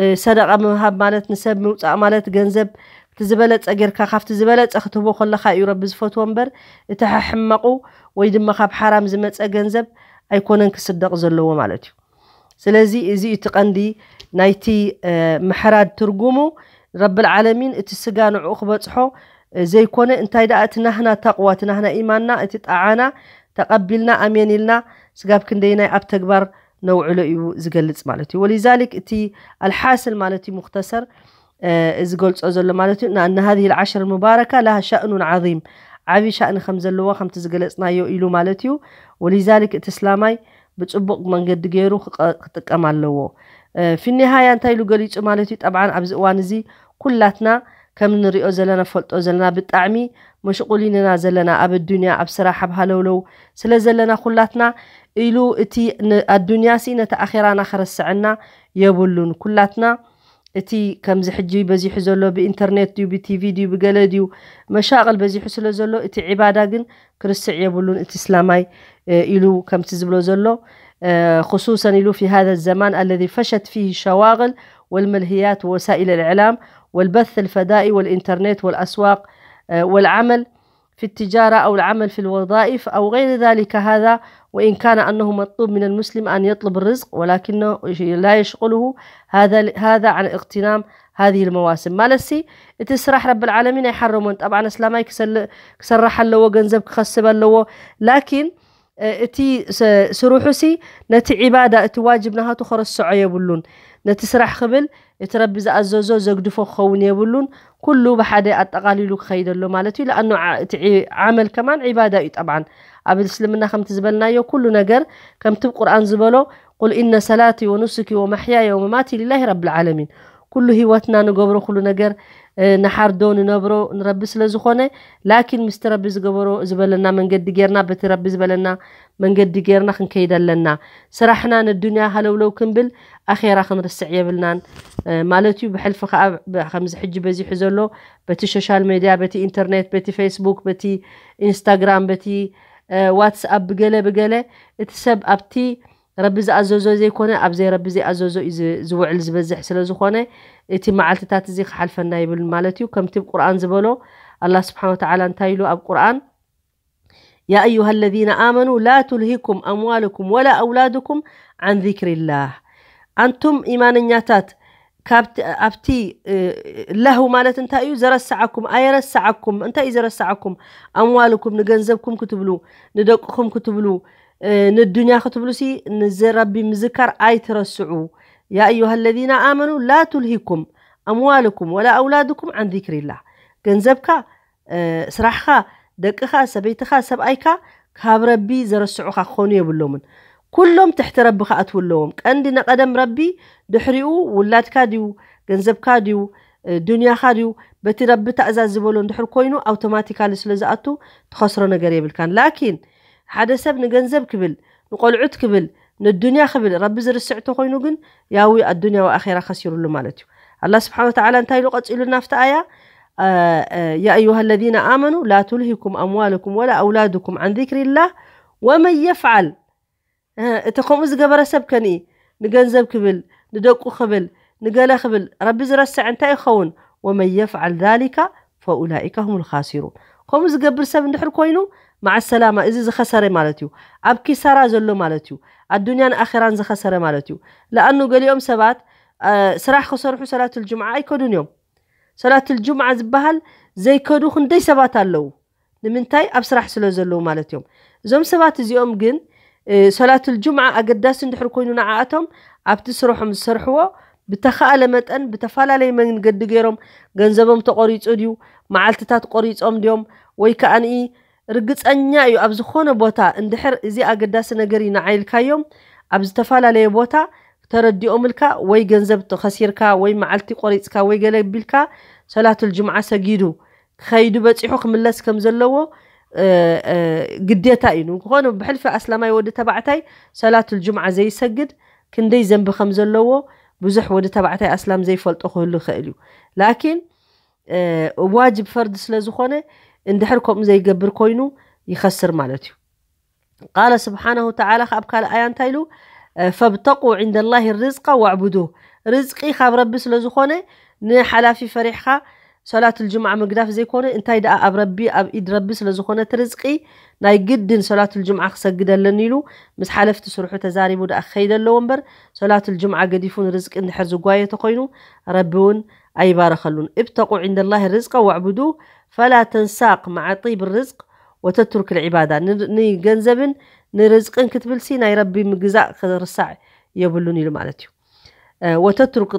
እ፣ ሰደቃ ምሃብ ማለት፣ ንሰብ ምውጻእ ማለት፣ ገንዘብ እቲ ዝበለጸ ጌርካ ካብቲ ዝበለጸ ክትህቦ ከለኻ እዩ ረቢ ዝፈትዎ እምበር፣ እቲ ሕሕማቑ ወይ ድማ ካብ ሓራም ዝመጸ ገንዘብ ኣይኮነን ክስደቕ ዘለዎ ማለት እዩ። ስለዚ እዚ እቲ ቀንዲ ናይቲ፣ እ፣ ምሕራድ ትርጉሙ። ረብል ዓለሚን እቲ ስጋ ንዕኡ ክበጽሖ፣ እ፣ ዘይኮነ፣ እንታይ ደኣ እቲ ናህና ተቕዋ፣ እቲ ናህና ኢማንና፣ እቲ ጣዓና ተቐቢልና ኣሜን ኢልና ስጋብ ክንደይናይ ኣብ ተግባር ነውዕሎ እዩ ዝገልጽ ማለት እዩ። ወሊዛሊክ እቲ ኣልሓስል ማለት እዩ ሙክተሰር፣ እ፣ ዝገልጾ ዘሎ ማለት እዩ። أن هذه العشر المباركة لها شأن عظيم، ዓብዪ ሻእኒ ከም ዘለዎ ከምቲ ዝገለጽናዮ ኢሉ ማለት እዩ። ወሊዛሊክ እቲ እስላማይ ብጽቡቕ መንገዲ ገይሩ ክቐ- ክጥቀም ኣለዎ። እ፣ ፊኒሃያ እንታይ ኢሉ ገሊጹ ማለት እዩ? ጠብዓን ኣብዚ እዋን እዚ ኩላትና ከም ንሪኦ ዘለና ንፈልጦ ዘለና ብጣዕሚ መሽቁሊን ኢና ዘለና ኣብ ኣዱንያ ኣብ ስራሕ ኣብ ሃለውለው ስለ ዘለና ኩላትና ኢሉ እቲ ን- ኣዱንያ ሲ ነቲ ኣኼራና ከረስዐና የብሉን። ኩላትና እቲ ከምዚ ሕጂ በዚሑ ዘሎ ብኢንተርኔት ድዩ ብቲቪ ድዩ ብገለ ድዩ መሻቕል በዚሑ ስለ ዘሎ እቲ ዒባዳ ግን ክርስዕ የብሉን። እቲ እስላማይ፣ እ፣ ኢሉ ከምቲ ዝብሎ ዘሎ፣ እ፣ خصوصا ኢሉ في هذا الزمان الذي فشت فيه الشواغل والملهيات ووسائل الإعلام والبث الفضائي والإنترنت والأسواق، እ፣ والعمل في التجارة أو العمل في الوظائف أو غير ذلك، هذا وإن كان أنه مطلوب من المسلم أن يطلب الرزق، ولكنه لا يشغله هذا هذا عن اغتنام هذه المواسم. ማለት ሲ እቲ ስራሕ ረብል ዓለሚን ኣይሓረሞን። ጠብዓን እስላማይ ክሰል- ክሰርሕ ኣለዎ፣ ገንዘብ ክኸስብ ኣለዎ። ላኪን፣ እ፣ እቲ ስ- ስርሑ ሲ ነቲ ዒባዳ፣ እቲ ዋጅብ ናሃቱ ከረስዖ የብሉን። ነቲ ስራሕ ክብል እቲ ረቢ ዝኣዘዞ ዘግድፎ ክኸውን የብሉን። ኩሉ ብሓደ ኣጠቓሊሉ ክኸይድ ኣሎ ማለት እዩ። ለኣኑ ዓ- እቲ ዒ- ዓመል ከማን ዒባዳ እዩ። ጠብዓን ኣብ እስልምና ከምቲ ዝበልናዮ ኩሉ ነገር ከምቲ ቁርኣን ዝበሎ ቁል ኢነ ሰላቲ ወኑሱኪ ወመሕያየ ወመማቲ ሊላሂ ረብል ዓለሚን። ኩሉ ህይወትና ንገብሮ ኩሉ ነገር፣ እ፣ ንሓርዶ ንነብሮ ንረቢ ስለ ዝኾነ፣ ላኪን ምስቲ ረቢ ዝገበሮ ዝበለና መንገዲ ጌርና በቲ ረቢ ዝበለና መንገዲ ጌርና ክንከይድ ኣለና። ስራሕና ነዱንያ ሃለውለው ክንብል ኣኼራ ክንርስዕ የብልናን፣ እ፣ ማለት እዩ። ብሕልፊ ከዓ ብ- ከምዚ ሕጂ በዚሑ ዘሎ በቲ ሶሻል ሜድያ፣ በቲ ኢንተርኔት፣ በቲ ፌስቡክ፣ በቲ ኢንስታግራም፣ በቲ፣ እ፣ ዋትስኣፕ፣ ብገለ ብገለ እቲ ሰብ ኣብቲ ረቢ ዝኣዘዞ ዘይኮነ ኣብ ዘይረቢ ዘይኣዘዞ እዩ ዝ- ዝውዕል ዝበዝሕ ስለ ዝኾነ እቲ መዓልትታት እዚ ክሓልፈና ይብል ማለት እዩ። ከምቲ ብ ቁርኣን ዝበሎ ኣላህ ስብሓን ወተዓላ እንታይ ኢሉ ኣብ ቁርኣን يا أيها الذين آمنوا لا تلهكم أموالكم ولا أولادكم عن ذكر الله። ኣንቱም ኢማነኛታት ካብቲ ኣብቲ ለሁ ማለት እንታይ እዩ? ዘረሰዓኩም ኣየረሰዓኩም። እንታይ እዩ ዘረሰዓኩም? ኣምዋልኩም ንገንዘብኩም ክትብሉ ንደቅኹም ክትብሉ ንዱንያ ክትብሉ ሲ ንዝረቢ ምዝካር ኣይትረስዑ። يا أيها الذين آمنوا لا تلهكم أموالكم ولا أولادكم عن ذكر الله። ገንዘብካ ስራሕኻ ደቅኻ ሰበይትኻ ሰብኣይካ ካብ ረቢ ዘረስዑኻ ክኾኑ የብሎምን። ኩሎም ትሕቲ ረቢ ክኣትዉ ኣለዎም። ቀንዲ ንቐደም ረቢ ድሕሪኡ ውላድካ ድዩ ገንዘብካ ድዩ ዱንያኻ ድዩ በቲ ረቢ ታእዛዝ ዝበሎ እንድሕር ኮይኑ ኣውቶማቲካሊ ስለ ዝኣቱ ትኸስሮ ነገር የብልካን። ላኪን ሓደ ሰብ ንገንዘብ ክብል ንቆልዑት ክብል ንዱንያ ክብል ረቢ ዝርስዕ ተኮይኑ ግን ያዊ ኣዱንያ ወኣኼራ ከሲሩሉ ማለት እዩ። ኣላ ስብሓን ወተዓላ እንታይ ኢሉ ቀፂሉና ኣብቲ ኣያ يا أيها الذين آمنوا لا تلهكم أموالكم ولا أولادكم عن ذكر الله ومن يفعل እቲ ከምኡ ዝገበረ ሰብ ከኒ ንገንዘብ ክብል ንደቁ ክብል ንገለ ክብል ረቢ ዝረስዕ እንታይ ይኸውን? ومن يفعل ذلك فأولئك هم الخاسرون። ከምኡ ዝገብር ሰብ እንድሕር ኮይኑ መዓ ሰላማ እዚ ዝኸሰረ ማለት እዩ። ኣብ ኪሳራ ዘሎ ማለት እዩ። ኣዱንያን ኣኼራን ዝኸሰረ ማለት እዩ። ለኣኑ ገሊኦም ሰባት ስራሕ ክሰርሑ ሰላቱል ጅምዓ ኣይከዱን እዮም። ሰላቱል ጅምዓ ዝበሃል ዘይከዱ ክንደይ ሰባት ኣለዉ። ንምንታይ? ኣብ ስራሕ ስለ ዘለዉ ማለት እዮም። እዞም ሰባት እዚኦም ግን ሰላቱል ጅምዓ ኣገዳሲ እንድሕር ኮይኑ ንዓኣቶም ኣብቲ ስርሖም ዝሰርሕዎ ብተኻእለ መጠን ብተፈላለየ መንገዲ ገይሮም ገንዘቦም ተቆሪፁ ድዩ፣ መዓልትታት ቆሪፆም ድዮም፣ ወይ ከዓኒ ርግፀኛ እዩ ኣብ ዝኾነ ቦታ እንድሕር እዚ ኣገዳሲ ነገር እዩ ንዓይ ኢልካዮም ኣብ ዝተፈላለየ ቦታ ተረዲኦምልካ ወይ ገንዘብ ከሲርካ ወይ መዓልቲ ቆሪፅካ ወይ ገለ ቢልካ ሰላቱል ጅምዓ ሰጊዱ ከይዱ በፂሑ ክምለስ ከም ዘለዎ ግዴታ እዩ። ንክኾነ ብሕልፊ ኣስላማይ ወዲ ተባዕታይ ሰላቱል ጅምዓ ዘይሰግድ ክንደይ ዘንቢ ከም ዘለዎ ብዙሕ ወዲ ተባዕታይ ኣስላም ዘይፈልጦ ክህሉ ይኽእል እዩ። ላኪን ዋጅብ ፈርድ ስለ ዝኾነ እንድሕር ከምኡ ዘይገብር ኮይኑ ይኸስር ማለት እዩ። ቃለ ስብሓነሁ ተዓላ ካብ ካልእ ኣያ እንታይ ኢሉ? ፈብተቁ ዕንደ ላሂ ርዝቃ ዋዕቡዱ። ርዝቂ ካብ ረቢ ስለ ዝኾነ ንሓላፊ ፈሪሕካ ሰላቱል ጅምዓ ምግዳፍ ዘይኮነ እንታይ ደኣ ኣብ ረቢ ኣብ ኢድ ረቢ ስለ ዝኾነ እቲ ርዝቂ ናይ ግድን ሰላቱል ጅምዓ ክሰግድ ኣለኒ ኢሉ ምስ ሓለፍቲ ስርሑ ተዛሪቡ ደኣ ክኸይድ ኣለዎ እምበር ሰላቱል ጅምዓ ገዲፉ ንርዝቂ እንድሕር ዝጓየ ተኮይኑ ረቢ እውን ኣይባረኸሉን። ابتغوا عند الله الرزق واعبدوه فلا تنساق مع طيب الرزق وتترك العبادة። ንገንዘብን ንርዝቅን ክትብልሲ ናይ ረቢ ምግዛእ ክርሳዕ የብሉን ኢሉ ማለት እዩ። ወተትሩክ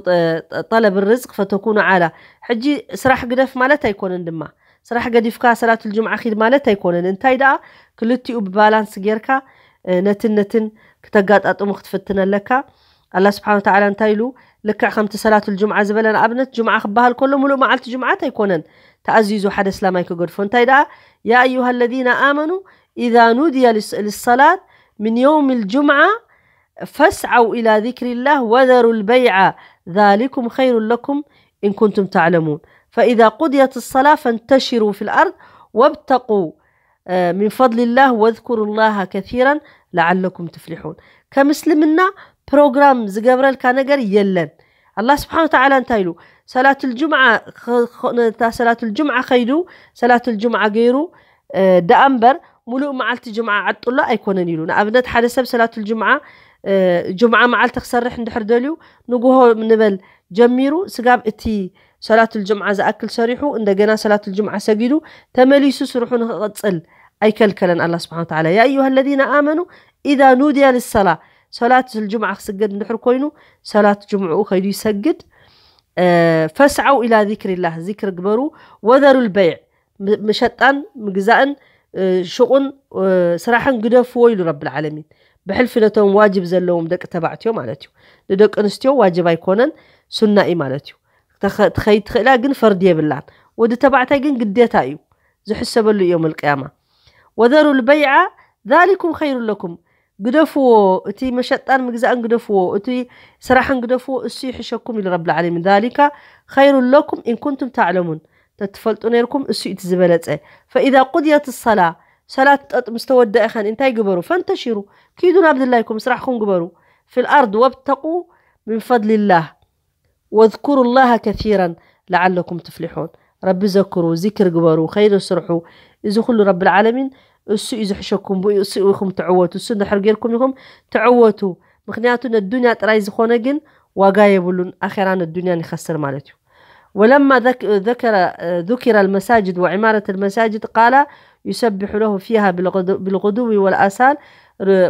ጠለብ ርዝቅ ፈተኩኑ ዓላ ሕጂ ስራሕ ግደፍ ማለት ኣይኮነን ድማ ስራሕ ገዲፍካ ሰላቱል ጅምዓ ኪድ ማለት ኣይኮነን። እንታይ ደኣ ክልቲኡ ብባላንስ ጌርካ ነትን ነትን ክተጋጣጥሙ ክትፍትን ኣለካ። ኣላ ስብሓን ተዓላ እንታይ ኢሉ? ልክዕ ከምቲ ሰላቱል ጅምዓ ዝበለ ንኣብነት ጅምዓ ክበሃል ከሎ ሙሉእ መዓልቲ ጅምዓት ኣይኮነን ተኣዚዙ ሓደ እስላማይ ክገድፎ። እንታይ ደኣ يا أيها الذين آمنوا إذا نودي للصلاة من يوم الجمعة فاسعوا إلى ذكر الله وذروا البيع ذلكم خير لكم إن كنتم تعلمون فإذا قضيت الصلاة فانتشروا في الأرض وابتغوا من فضل الله واذكروا الله كثيرا لعلكم تفلحون። ከም እስልምና ፕሮግራም ዝገብረልካ ነገር የለን። ኣላ ስብሓን ተዓላ እንታይ ኢሉ? ሰላቱል ጅምዓ ሰላቱል ጅምዓ ከይዱ ሰላቱል ጅምዓ ገይሩ ደኣ እምበር ሙሉእ መዓልቲ ጅምዓ ዓጡላ ኣይኮነን ኢሉ። ንኣብነት ሓደ ሰብ ሰላቱል ጅምዓ ጅምዓ መዓልቲ ክሰርሕ እንድሕር ደልዩ ንጉሆ ንበል ጀሚሩ ስጋብ እቲ ሰላቱል ጅምዓ ዝኣክል ሰሪሑ እንደገና ሰላቱል ጅምዓ ሰጊዱ ተመሊሱ ስርሑ ንክቕፅል ኣይከልከለን ኣላ ስብሓን ተዓላ። يا أيها الذين آمنوا إذا نودي للصلاة ሰላቱል ጅምዓ ክስገድ እንድሕር ኮይኑ ሰላት ጅምዕኡ ከይዱ ይሰግድ። فاسعوا إلى ذكر الله ዚክር ግበሩ። وذروا البيع መሸጣን ምግዛእን ሽቁን ስራሕን ግደፍዎ ኢሉ ረብል ዓለሚን። ብሕልፊ ነቶም ዋጅብ ዘለዎም ደቂ ተባዕትዮ ማለት እዩ። ንደቂ ኣንስትዮ ዋጅብ ኣይኮነን ሱና እዩ ማለት እዩ። ትኸይድ ትኽእላ ግን ፈርዲ የብላን። ወዲ ተባዕታይ ግን ግዴታ እዩ ዝሕሰበሉ እዮም ልቅያማ። وذروا البيع ذلكم خير لكم ግደፍዎ። እቲ መሸጣን ምግዛእን ግደፍዎ። እቲ ስራሕን ግደፍዎ። እሱ ይሕሸኩም ኢሉ ረብል ዓለሚን። ذلك خير لكم إن كنتم تعلمون ተትፈልጡ ነይርኩም እሱ እቲ ዝበለፀ። فإذا قضيت الصلاة ሰላት ጠጥ ምስ ተወደአ ኸን እንታይ ግበሩ? فانتشروا ኪዱ ናብ ድላይኩም ስራሕኩም ግበሩ። في الأرض وابتغوا من فضل الله واذكروا الله كثيرا لعلكم تفلحون ረቢ ዘክሩ፣ ዚክር ግበሩ፣ ኸይር ስርሑ። እዚ ኩሉ ረብል ዓለሚን እሱ እዩ ዝሕሸኩም፣ ብኡ እሱ ኢኹም ትዕወቱ። እሱ እንድሕር ጌርኩም ኢኹም ትዕወቱ። ምክንያቱ ነዱንያ ጥራይ ዝኾነ ግን ዋጋ የብሉን፣ ኣኼራን ኣዱንያን ይኸስር ማለት እዩ። ولما ذك- ذكر ذكر المساجد وعمارة المساجد قال يسبح له فيها بالغدو بالغدو والآصال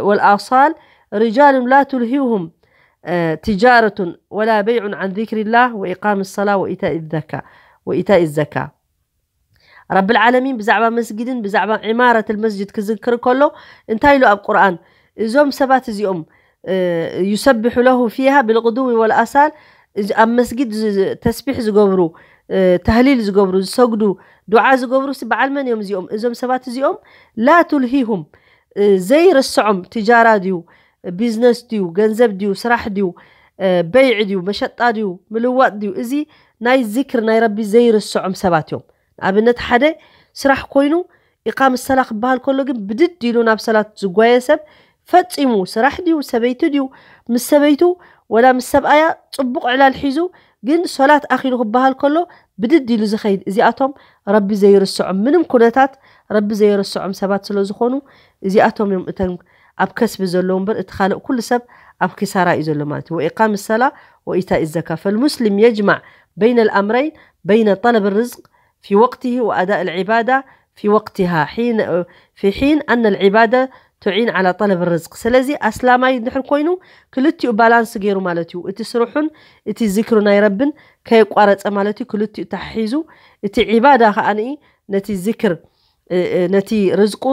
والآصال رجال لا تلهيهم تجارة ولا بيع عن ذكر الله وإقام الصلاة وإيتاء الزكاة وإيتاء الزكاة ረብል ዓለሚን ብዛዕባ መስጊድን ብዛዕባ ዒማረት መስጅድ ክዝክር ከሎ እንታይ ኢሉ ኣብ ቁርኣን? እዞም ሰባት እዚኦም يسبح له فيها بالغدو والآصال ኣብ መስጊድ ተስቢሕ ዝገብሩ፣ ተህሊል ዝገብሩ፣ ዝሰግዱ፣ ዱዓ ዝገብሩ ሲ በዓል መን እዮም እዚኦም? እዞም ሰባት እዚኦም لا تلهيهم ዘይርስዖም ትጃራ ድዩ፣ ቢዝነስ ድዩ፣ ገንዘብ ድዩ፣ ስራሕ ድዩ፣ በይዕ ድዩ፣ መሸጣ ድዩ፣ ምልዋጥ ድዩ፣ እዚ ናይ ዚክር ናይ ረቢ ዘይርስዖም ሰባት እዮም። ንኣብነት ሓደ ስራሕ ኮይኑ ኢቃም ሰላ ክበሃል ከሎ ግን ብድድ ኢሉ ናብ ሰላት ዝጓየ ሰብ ፈጺሙ ስራሕ ድዩ ሰበይቱ ድዩ ምስ ሰበይቱ ወላ ምስ ሰብኣያ ጽቡቕ ዕላል ሒዙ ግን ሶላት ኣኺሉ ክበሃል ከሎ ብድድ ኢሉ ዝኸይድ እዚኣቶም ረቢ ዘይርስዖም ምንም ኩነታት ረቢ ዘይርስዖም ሰባት ስለ ዝኾኑ እዚኣቶም እዮም እተን ኣብ ከስቢ ዘለዉ እምበር እቲ ካልእ ኩሉ ሰብ ኣብ ኪሳራ እዩ ዘሎ ማለት እዩ። ወኢቃም ሰላ ወኢታ ዘካ ፈልሙስሊም የጅማዕ በይነ ልኣምረይን በይነ ጠለብ ርዝቅ ፊ ወቅትህ ወኣዳእ ልዕባዳ ፊ ወቅትሃ ፊ ሒን ኣነ ልዕባዳ ቱዒን ዓላ ጠለብ ርዝቅ። ስለዚ ኣስላማይ እንድሕር ኮይኑ ክልቲኡ ባላንስ ገይሩ ማለት እዩ። እቲ ስርሑን እቲ ዝክሩ ናይ ረብን ከየቋረፀ ማለት እዩ። ክልቲኡ ተሓሒዙ እቲ ዒባዳ ከዓኒ ነቲ ዝክር ነቲ ርዝቁ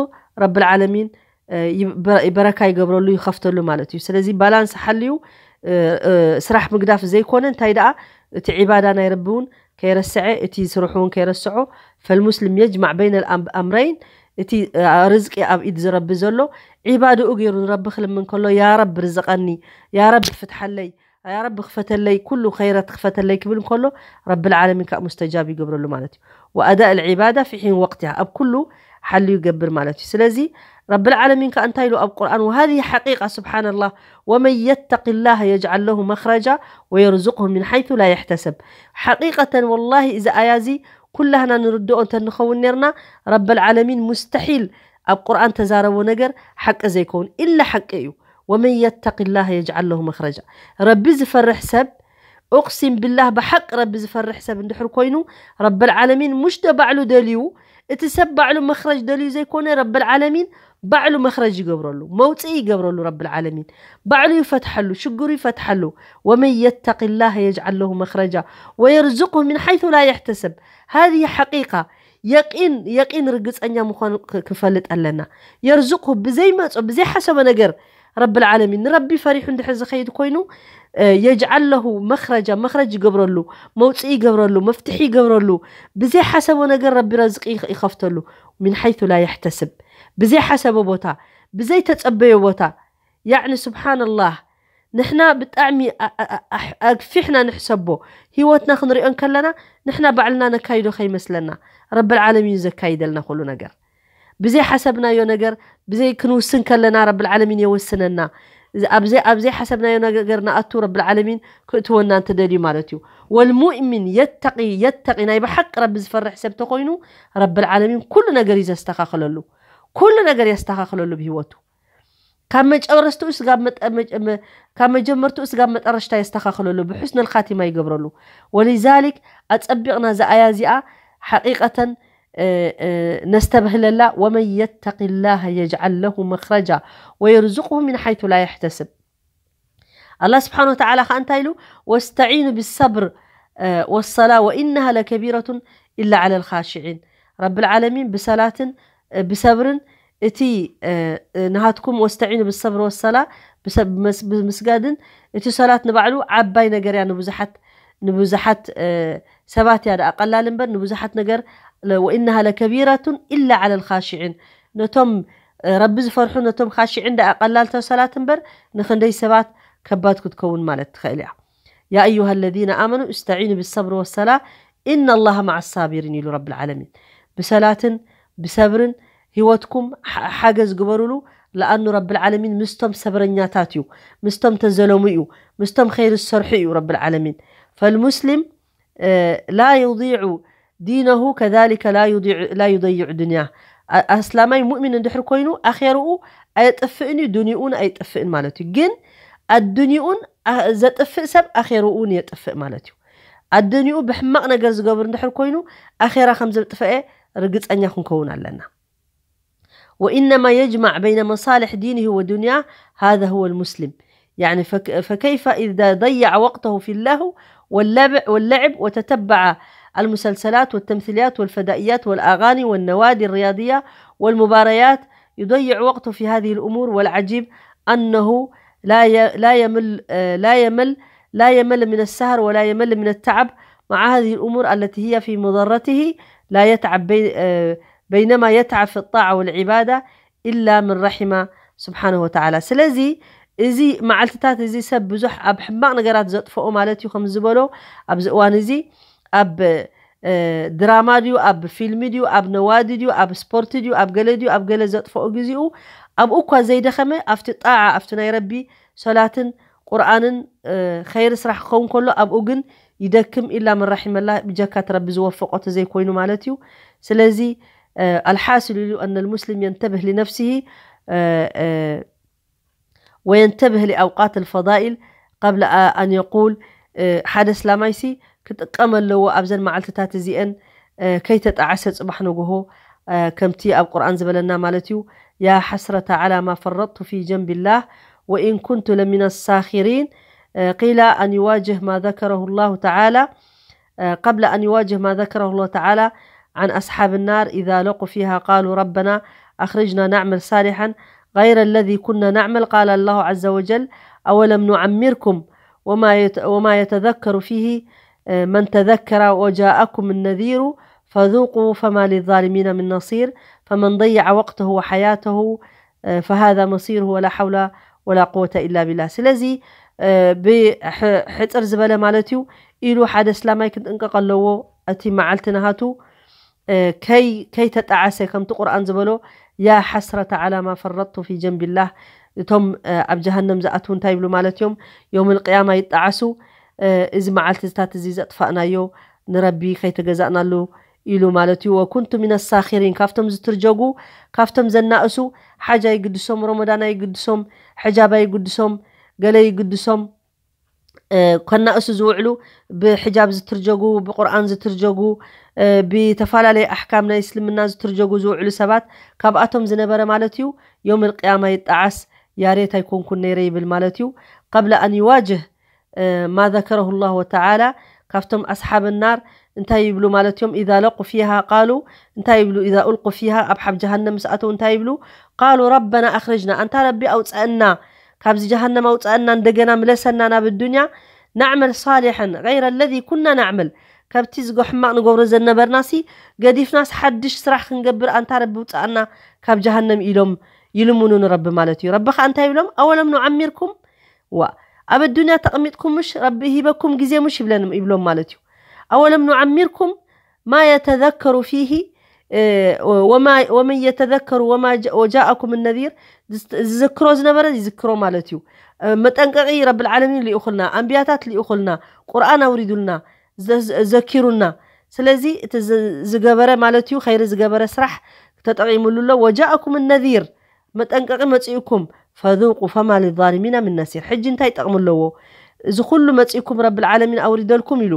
ረብል ዓለሚን በረካ ይገብረሉ ይኸፍተሉ ማለት እዩ። ስለዚ ባላንስ ሓልዩ ስራሕ ምግዳፍ ዘይኮነ እንታይ ደኣ እቲ ዒባዳ ናይ ረቢ እውን ከይረስዐ እቲ ስርሑ እውን ከይረስዖ ፈልሙስሊም የጅማዕ በይነ ኣምረይን እቲ ርዝቂ ኣብ ኢድ ዝረቢ ዘሎ ዒባድኡ ገይሩ ንረቢ ክልምን ከሎ ያ ረቢ ርዝቀኒ ያ ረቢ ፍትሓለይ ያ ረቢ ክፈተለይ ኩሉ ኸይረት ክፈተለይ ክብል እንከሎ ረብል ዓለሚን ከዓ ሙስተጃብ ይገብረሉ ማለት እዩ። ወኣዳእ ልዒባዳ ፊ ሒን ወቅትያ ኣብ ኩሉ ሓልዩ ይገብር ማለት እዩ። ስለዚ ረብል ዓለሚን ከዓ እንታይ ኢሉ ኣብ ቁርኣን وهذه حقيقة سبحان الله ومن يتق الله يجعل له مخرجا ويرزقه من حيث لا يحتسب። ሓቂቀተን ወላሂ እዚ ኣያ እዚ ኩላህና ንርድኦ እንተንኸውን ነርና ረብል ዓለሚን ሙስተሒል ኣብ ቁርኣን ተዛረቦ ነገር ሓቂ ዘይከውን ኢላ ሓቂ እዩ። ومن يتق الله يجعل له مخرجا። ረቢ ዝፈርሕ ሰብ ኡቅሲም ቢላህ ብሓቂ ረቢ ዝፈርሕ ሰብ እንድሕር ኮይኑ ረብል ዓለሚን ሙሽ ዶ ባዕሉ ደልዩ እቲ ሰብ ባዕሉ መኽረጅ ደልዩ ዘይኮነ ረብል ዓለሚን ባዕሉ መኽረጅ ይገብረሉ መውፅኢ ይገብረሉ ረብል ዓለሚን ባዕሉ ይፈትሐሉ ሽግሩ ይፈትሐሉ። ومن يتق الله يجعل له مخرجا ويرزقه من حيث لا يحتسب. هذه حقيقة የቂን የቂን ርግፀኛ ምዃኑ ክንፈልጥ ኣለና። የርዝቁ ብዘይመፆ ብዘይሓሰበ ነገር ረብል ዓለሚን ንረቢ ፈሪሑ እንድሕር ዝኸይድ ኮይኑ የጅዓል ለሁ መኽረጃ መኽረጅ ይገብረሉ መውፅኢ ይገብረሉ መፍትሒ ይገብረሉ ብዘይሓሰቦ ነገር ረቢ ረዝቂ ይኸፍተሉ። ምን ሓይቱ ላ የሕተስብ ብዘይሓሰቦ ቦታ ብዘይተፀበዮ ቦታ ያዕኒ ስብሓንላህ ንሕና ብጣዕሚ ኣግፊሕና ንሕሰቦ። ህይወትና ክንሪኦ እንከለና ንሕና ባዕልና ነካይዶ ከይመስለና ረብል ዓለሚን እዩ ዘካይደልና ኩሉ ነገር። ብዘይ ሓሰብናዮ ነገር ብዘይ ክንውስን ከለና ረብል ዓለሚን የወስነና። ኣብዘይ ሓሰብናዮ ነገር ንኣቱ ረብል ዓለሚን ክእትወና እንተደልዩ ማለት እዩ። ወልሙእሚን የተቂ የተቂ ናይ ብሓቂ ረቢ ዝፈርሕ ሰብ ተኮይኑ ረብል ዓለሚን ኩሉ ነገር እዩ ዘስተካክለሉ። ኩሉ ነገር የስተካክለሉ ብህይወቱ። ካብ መጨረሽትኡ ስጋብ መጠ- መጨ- መ- ካብ መጀመርትኡ ስጋብ መጠረሽታ የስተኻኽለሉ ብሑስነል ኻቲማ ይገብረሉ። ወሊዛሊክ ኣጸቢቕና እዛ ኣያ እዚኣ ሓቂቐተን እ- እ- ነስተብህለላ። ወመን የተቂ ላህ የጅዓል ለሁ መኽረጃ ወየርዙቅሁ ሚን ሓይቱ ላ የሕተስብ። ኣላህ ስብሓን ወተዓላ ከዓ እንታይ ኢሉ? ወስተዒኑ ብሰብር ወሰላ ወኢነሃ ለከቢረቱን ኢላ ዓለ ልኻሽዒን። ረብል ዓለሚን ብሰላትን ብሰብርን እቲ ናሃትኩም ወስተዒኑ ብሰብር ወሰላ ብምስጋድን እቲ ሰላት ንባዕሉ ዓባይ ነገር እያ ንብዙሓት ንብዙሓት ሰባት እያ ደኣ ቀላል እምበር ንብዙሓት ነገር ወኢነሃ ለከቢረቱን ኢላ ዓለ ልኻሽዒን ነቶም ረቢ ዝፈርሑ ነቶም ካሽዒን ደኣ ቀላል ተሰላት እምበር ንኽንደይ ሰባት ከባድ ክትከውን ማለት ትኽእል እያ። ያ ኣዩሃ ለዚነ ኣመኑ እስተዒኑ ብሰብሪ ወሰላ ኢነ ላሃ መዓ ሳቢሪን ኢሉ ረብል ዓለሚን። ብሰላትን ብሰብርን ህይወትኩም ሓገዝ ግበሩሉ። ለኣኑ ረብል ዓለሚን ምስቶም ሰብረኛታት እዩ፣ ምስቶም ተዘለሙ እዩ፣ ምስቶም ኸይር ዝሰርሑ እዩ ረብል ዓለሚን። ፈልሙስሊም ላ ዩዲዑ ዲነሁ ከዛሊከ ላ ዩዲዑ- ላ ዩደይዑ ዱንያ። ኣ- ኣስላማይ ሙእሚን እንድሕር ኮይኑ ኣኼርኡ ኣየጥፍእን እዩ፣ ዱንይኡን ኣይጥፍእን ማለት እዩ። ግን ኣዱንይኡን ኣ- ዘጥፍእ ሰብ ኣኼርኡን የጥፍእ ማለት እዩ። ኣዱንይኡ ብሕማቕ ነገር ዝገብር እንድሕር ኮይኑ ኣኼራ ከም ዘጥፈአ ርግፀኛ ክንከውን ኣለና። وإنما يجمع بين مصالح دينه ودنياه هذا هو المسلم. يعني فك- فكيف إذا ضيع وقته في اللهو واللعب, واللعب وتتبع المسلسلات والتمثيليات والفدائيات والأغاني والنوادي الرياضية والمباريات، يضيع وقته في هذه الأمور. والعجيب أنه لا ي- لا يمل آه، لا يمل لا يمل من السهر ولا يمل من التعب مع هذه الأمور التي هي في مضرته. لا يتعب بي- آه، بينما يتعب في الطاعة والعبادة إلا من رحم سبحانه وتعالى. ስለዚ እዚ መዓልትታት እዚ ሰብ ብዙሕ ኣብ ሕማቕ ነገራት ዘጥፍኦ ማለት እዩ። ከም ዝበሎ ኣብዚ እዋን እዚ ኣብ ድራማ ድዩ፣ ኣብ ፊልሚ ድዩ፣ ኣብ ነዋዲ ድዩ፣ ኣብ ስፖርት ድዩ፣ ኣብ ገለ ድዩ፣ ኣብ ገለ ዘጥፈኦ ግዚኡ ኣብኡ እኳ ዘይደኸመ ኣብቲ ጣዓ ኣብቲ ናይ ረቢ ሶላትን ቁርኣንን ኸይሪ ስራሕ ክኸውን ከሎ ኣብኡ ግን ይደክም። ኢላ መን ራሒመላ፣ ብጀካ እቲ ረቢ ዝወፈቆ ተዘይኮይኑ ማለት እዩ። ስለዚ ኣልሓስሉ ኢሉ ኣነ ልሙስሊም የንተብህ ሊነፍሲሂ ወየንተብህ ሊኣውቃት ልፈዳኢል ቀብለ ኣን የቁል፣ ሓደ እስላማይሲ ክጥቀም ኣለዎ ኣብዘን መዓልትታት እዚአን ከይተጣዓሰ ጽባሕ ንግሆ ከምቲ ኣብ ቁርኣን ዝበለና ማለት እዩ። يا حسرة على ما فرطت في جنب الله وإن كنت لمن الساخرين. قيل أن يواجه ما ذكره الله تعالى، قبل أن يواجه ما ذكره الله تعالى عن أصحاب النار إذا لقوا فيها قالوا ربنا أخرجنا نعمل صالحا غير الذي كنا نعمل. قال الله عز وجل: أولم نعمركم وما يت-، وما يتذكر فيه من تذكر وجاءكم النذير فذوقوا فما للظالمين من نصير. فمن ضيع وقته وحياته فهذا مصيره ولا حول ولا قوة إلا بالله. ስለዚ ብሕፅር ዝበለ ማለት እዩ ኢሉ ሓደ እስላማይ ክንጥንቀቕ ኣለዎ። እቲ መዓልቲ ናሃቱ ከይተጣዓሰ ከምቲ ቁርኣን ዝበሎ يا حسرة على ما فرطت في جنب الله። እቶም ኣብ ጀሃነም ዝኣትዉ እንታይ ይብሉ ማለት እዮም? ዮም ልቅያማ ይጣዓሱ። እዚ መዓልትታት እዚ ዘጥፋእናዮ ንረቢ ከይተገዛእናሉ ኢሉ ማለት እዩ። ወኩንቱ ሚነ ሳኺሪን፣ ካብቶም ዝትርጀጉ፣ ካብቶም ዘናእሱ፣ ሓጅ ኣይግድሶም፣ ረመዳን ኣይግድሶም፣ ሕጃብ ኣይግድሶም፣ ገለ ይግድሶም፣ ከናእሱ ዝውዕሉ፣ ብሕጃብ ዝትርጀጉ፣ ብቁርኣን ዝትርጀጉ፣ ብተፈላለየ ኣሕካም ናይ እስልምና ዝትርጀጉ ዝውዕሉ ሰባት ካብኣቶም ዝነበረ ማለት እዩ። ዮም ልቅያማ ይጣዓስ፣ ያሬት ኣይኮንኩን ነይረ ይብል ማለት እዩ። ቀብለ ኣን ይዋጅህ ማ ዘከረሁ ላሁ ወተዓላ፣ ካብቶም ኣስሓብ ናር እንታይ ይብሉ ማለት እዮም? ኢዛ ለቁ ፊሃ ቃሉ፣ እንታይ ይብሉ? ኢዛ ኡልቁ ፊሃ፣ ኣብ ሓብ ጀሃነም ምስ ኣተው እንታይ ይብሉ? ቃሉ ረበና ኣኽርጅና፣ ኣንታ ረቢ ኣውፀአና፣ ካብዚ ጀሃነም ኣውፀአና፣ እንደገና ምለሰና ናብ ዱንያ፣ ናዕመል ሳሊሐን ገይረ ለዚ ኩና ናዕመል፣ ካብቲ ዝጎ ሕማቕ ንገብሮ ዘነበርናሲ ገዲፍናስ ሓድሽ ስራሕ ክንገብር ኣንታ ረቢ ውፅኣና ካብ ጀሃነም ኢሎም ይልምኑ ንረቢ ማለት እዩ። ረቢ ከዓ እንታይ ይብሎም? ኣወለም ኑዓሚርኩም ዋ ኣብ ኣዱንያ ተቐሚጥኩም ምሽ ረቢ ሂበኩም ግዜ ምሽ ይብለንም ይብሎም ማለት እዩ። ኣወለም ኑዓሚርኩም ማ የተዘከሩ ፊሂ ወመን የተዘከሩ ወጃእኩም ነዚር፣ ዝዝክሮ ዝነበረ ይዝክሮ ማለት እዩ። መጠንቀቂ ረብልዓለሚን ልኢኹልና፣ ኣንብያታት ልኢኹልና፣ ቁርኣን ኣውሪዱልና፣ ዘኪሩና። ስለዚ እቲ ዝገበረ ማለት እዩ ኸይሪ ዝገበረ ስራሕ ተጠቒሙሉ ኣሎ። ወጃእኩም ነዚር መጠንቀቂ መፂኡኩም ፈذوقوا فما للظالمين من نصير። ሕጂ እንታይ ጠቕሚ ኣለዎ? እዚ ኩሉ መፂኡኩም ረብል ዓለሚን ኣውሪደልኩም ኢሉ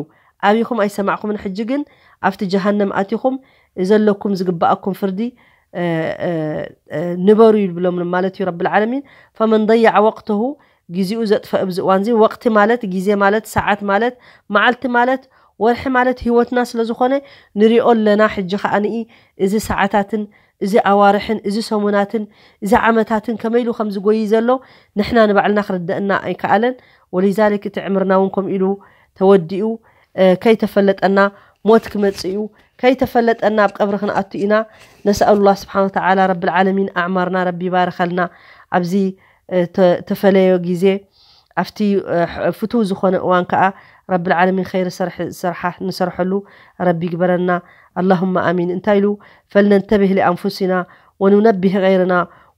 ኣቢኹም ኣይሰማዕኩምን። ሕጂ ግን ኣብቲ ጀሃነም ኣቲኹም ዘለኩም ዝግባኣኩም ፍርዲ ንበሩ ይብሎም ማለት እዩ ረብል ዓለሚን። ፈመን ضيع وقته ግዚኡ ዘጥፈእ ኣብዚ እዋን እዚ ወቅቲ ማለት ግዜ ማለት ሰዓት ማለት መዓልቲ ማለት ወርሒ ማለት ህይወትና ስለ ዝኾነ ንሪኦ ኣለና። ሕጂ ከኣ ንኢ እዚ ሰዓታትን እዚ ኣዋርሕን እዚ ሰሙናትን እዚ ዓመታትን ከመይ ኢሉ ከም ዝጎይ ዘሎ ንሕና ንባዕልና ክርደአና ኣይከኣለን። ወሊዛሊክ እቲ ዕምርና እውን ከምኡ ኢሉ ተወዲኡ ከይተፈለጠና ሞት ክመጽእ እዩ። ከይተፈለጠና ኣብ ቀብሪ ክንኣቱ ኢና። ነስኣሉላህ ስብሓን ወተዓላ ረብል ዓለሚን ኣዕማርና ረቢ ይባርኸልና። ኣብዚ ተፈለዮ ግዜ ኣብቲ ፍቱው ዝኾነ እዋን ከዓ ረብል ዓለሚን ኸይሪ ዝሰርሓ ንሰርሐሉ ረቢ ይግበረና። ኣላሁማ ኣሚን። እንታይ ኢሉ? ፈልነንተብህ ሊኣንፉሲና ወኑነቢህ ገይርና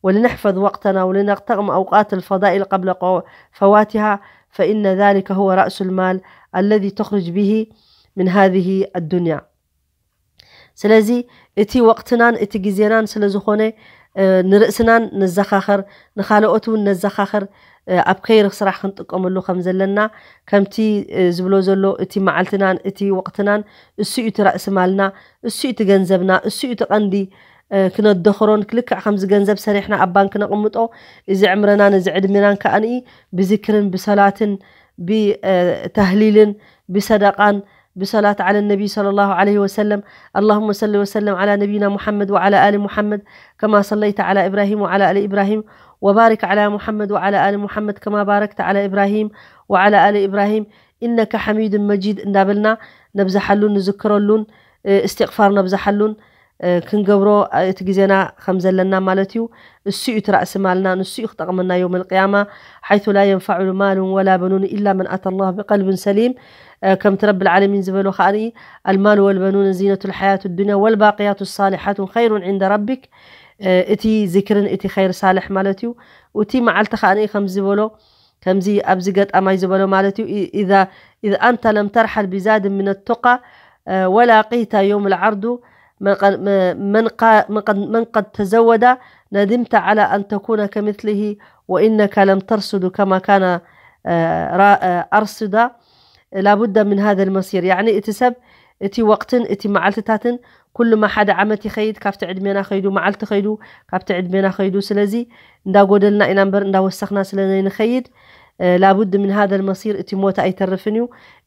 ወልነሕፈዝ ወቅተና ወልነቅተቅም ኣውቃት ልፈዳኢል ቀብለ ፈዋቲሃ ፈኢነ ዛሊከ ሁወ ራእሱ ልማል ኣለዚ ተኽርጅ ብሂ ምን ሃዚህ ኣዱንያ። ስለዚ እቲ ወቅትናን እቲ ግዜናን ስለ ዝኾነ ንርእስናን ነዘኻኸር፣ ንኻልኦት እውን ነዘኻኸር፣ ኣብ ከይሪ ስራሕ ክንጥቀመሉ ከም ዘለና ከምቲ ዝብሎ ዘሎ እቲ መዓልትናን እቲ ወቅትናን እሱ እዩ እቲ ራእሲ ማልና፣ እሱ እዩ እቲ ገንዘብና፣ እሱ እዩ እቲ ቀንዲ ክነደኽሮን ክልክዕ ከምዚ ገንዘብ ሰሪሕና ኣብ ባንክ ነቕምጦ እዚ ዕምረናን እዚ ዕድሜናን ከኣ ብዝክርን ብሰላትን ብተህሊልን ብሰደቃን ብሰላት ዓለ ነቢ ሰለላሁ ዓለይሂ ወሰለም። اللهم صل وسلم على نبينا محمد وعلى آل محمد كما صليت على إبراهيم وعلى آل إبراهيم وبارك على محمد وعلى آل محمد كما باركت على إبراهيم وعلى آل إبراهيم إنك حميد مجيد እንዳበልና ነብዝሓሉን ንዝክረሉን እስትቕፋር ነብዝሓሉን ክንገብሮ እቲ ግዜና ከም ዘለና ማለት እዩ። እሱ እዩ ትራእሲ ማልና፣ ንሱ እዩ ክጠቕመና የውም ልቅያማ። حيث لا ينفع مال ولا بنون إلا من أتى الله بقلب سليم. ከምቲ ረብል ዓለሚን ዝበሎ ከኣ፣ المال والبنون زينة الحياة الدنيا والباقيات الصالحات خير عند ربك። እቲ ዝክርን እቲ ኸይር ሳልሕ ማለት እዩ። እቲ መዓልቲ ከኣ ከም ዝበሎ ከምዚ ኣብዚ ገጣማይ ዝበሎ ማለት እዩ። إذا إذ أنت لم ترحل بزاد من التقى ولاقيت يوم العرض من قد تزود ندمت على أن تكون كمثله وإنك لم ترصد كما كان أرصد. لابد من هذا المصير، يعني እቲ ሰብ እቲ ወቅትን እቲ መዓልትታትን ኩሉማ ሓደ ዓመት ይኸይድ፣ ካብቲ ዕድሜና ኸይዱ፣ መዓልቲ ኸይዱ፣ ካብቲ ዕድሜና ኸይዱ። ስለዚ እንዳጎደልና ኢና እምበር እንዳወሰኽና ስለዘይንኸይድ لابد من هذا المصير، እቲ ሞት ኣይተርፍን እዩ።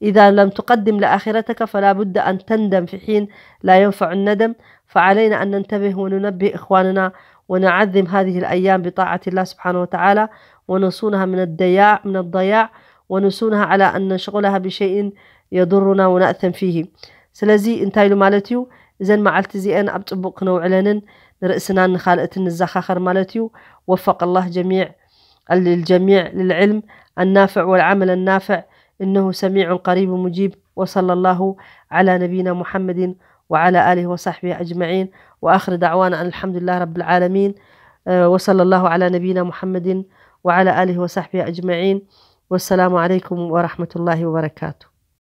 إذا لم تقدم لآخرتك فلا بد أن تندم في حين لا ينفع الندم. فعلينا أن ننتبه وننبه إخواننا ونعظم هذه الأيام بطاعة الله سبحانه وتعالى ونصونها من الضياع من الضياع ونصونها على أن نشغلها بشيء يضرنا ونأثم فيه. ስለዚ እንታይ ኢሉ ማለት እዩ? እዘን መዓልቲ እዚአን ኣብ ፅቡቕ ክነውዕለንን ንርእስናን ንኻልእትን ንዘኻኸር ማለት እዩ። وفق الله جميع للجميع للعلم النافع والعمل النافع إنه سميع قريب مجيب. وصلى الله على نبينا محمد وعلى آله وصحبه أجمعين. وآخر دعوانا أن الحمد لله رب العالمين. وصلى الله على نبينا محمد وعلى آله وصحبه أجمعين. والسلام عليكم ورحمة الله وبركاته.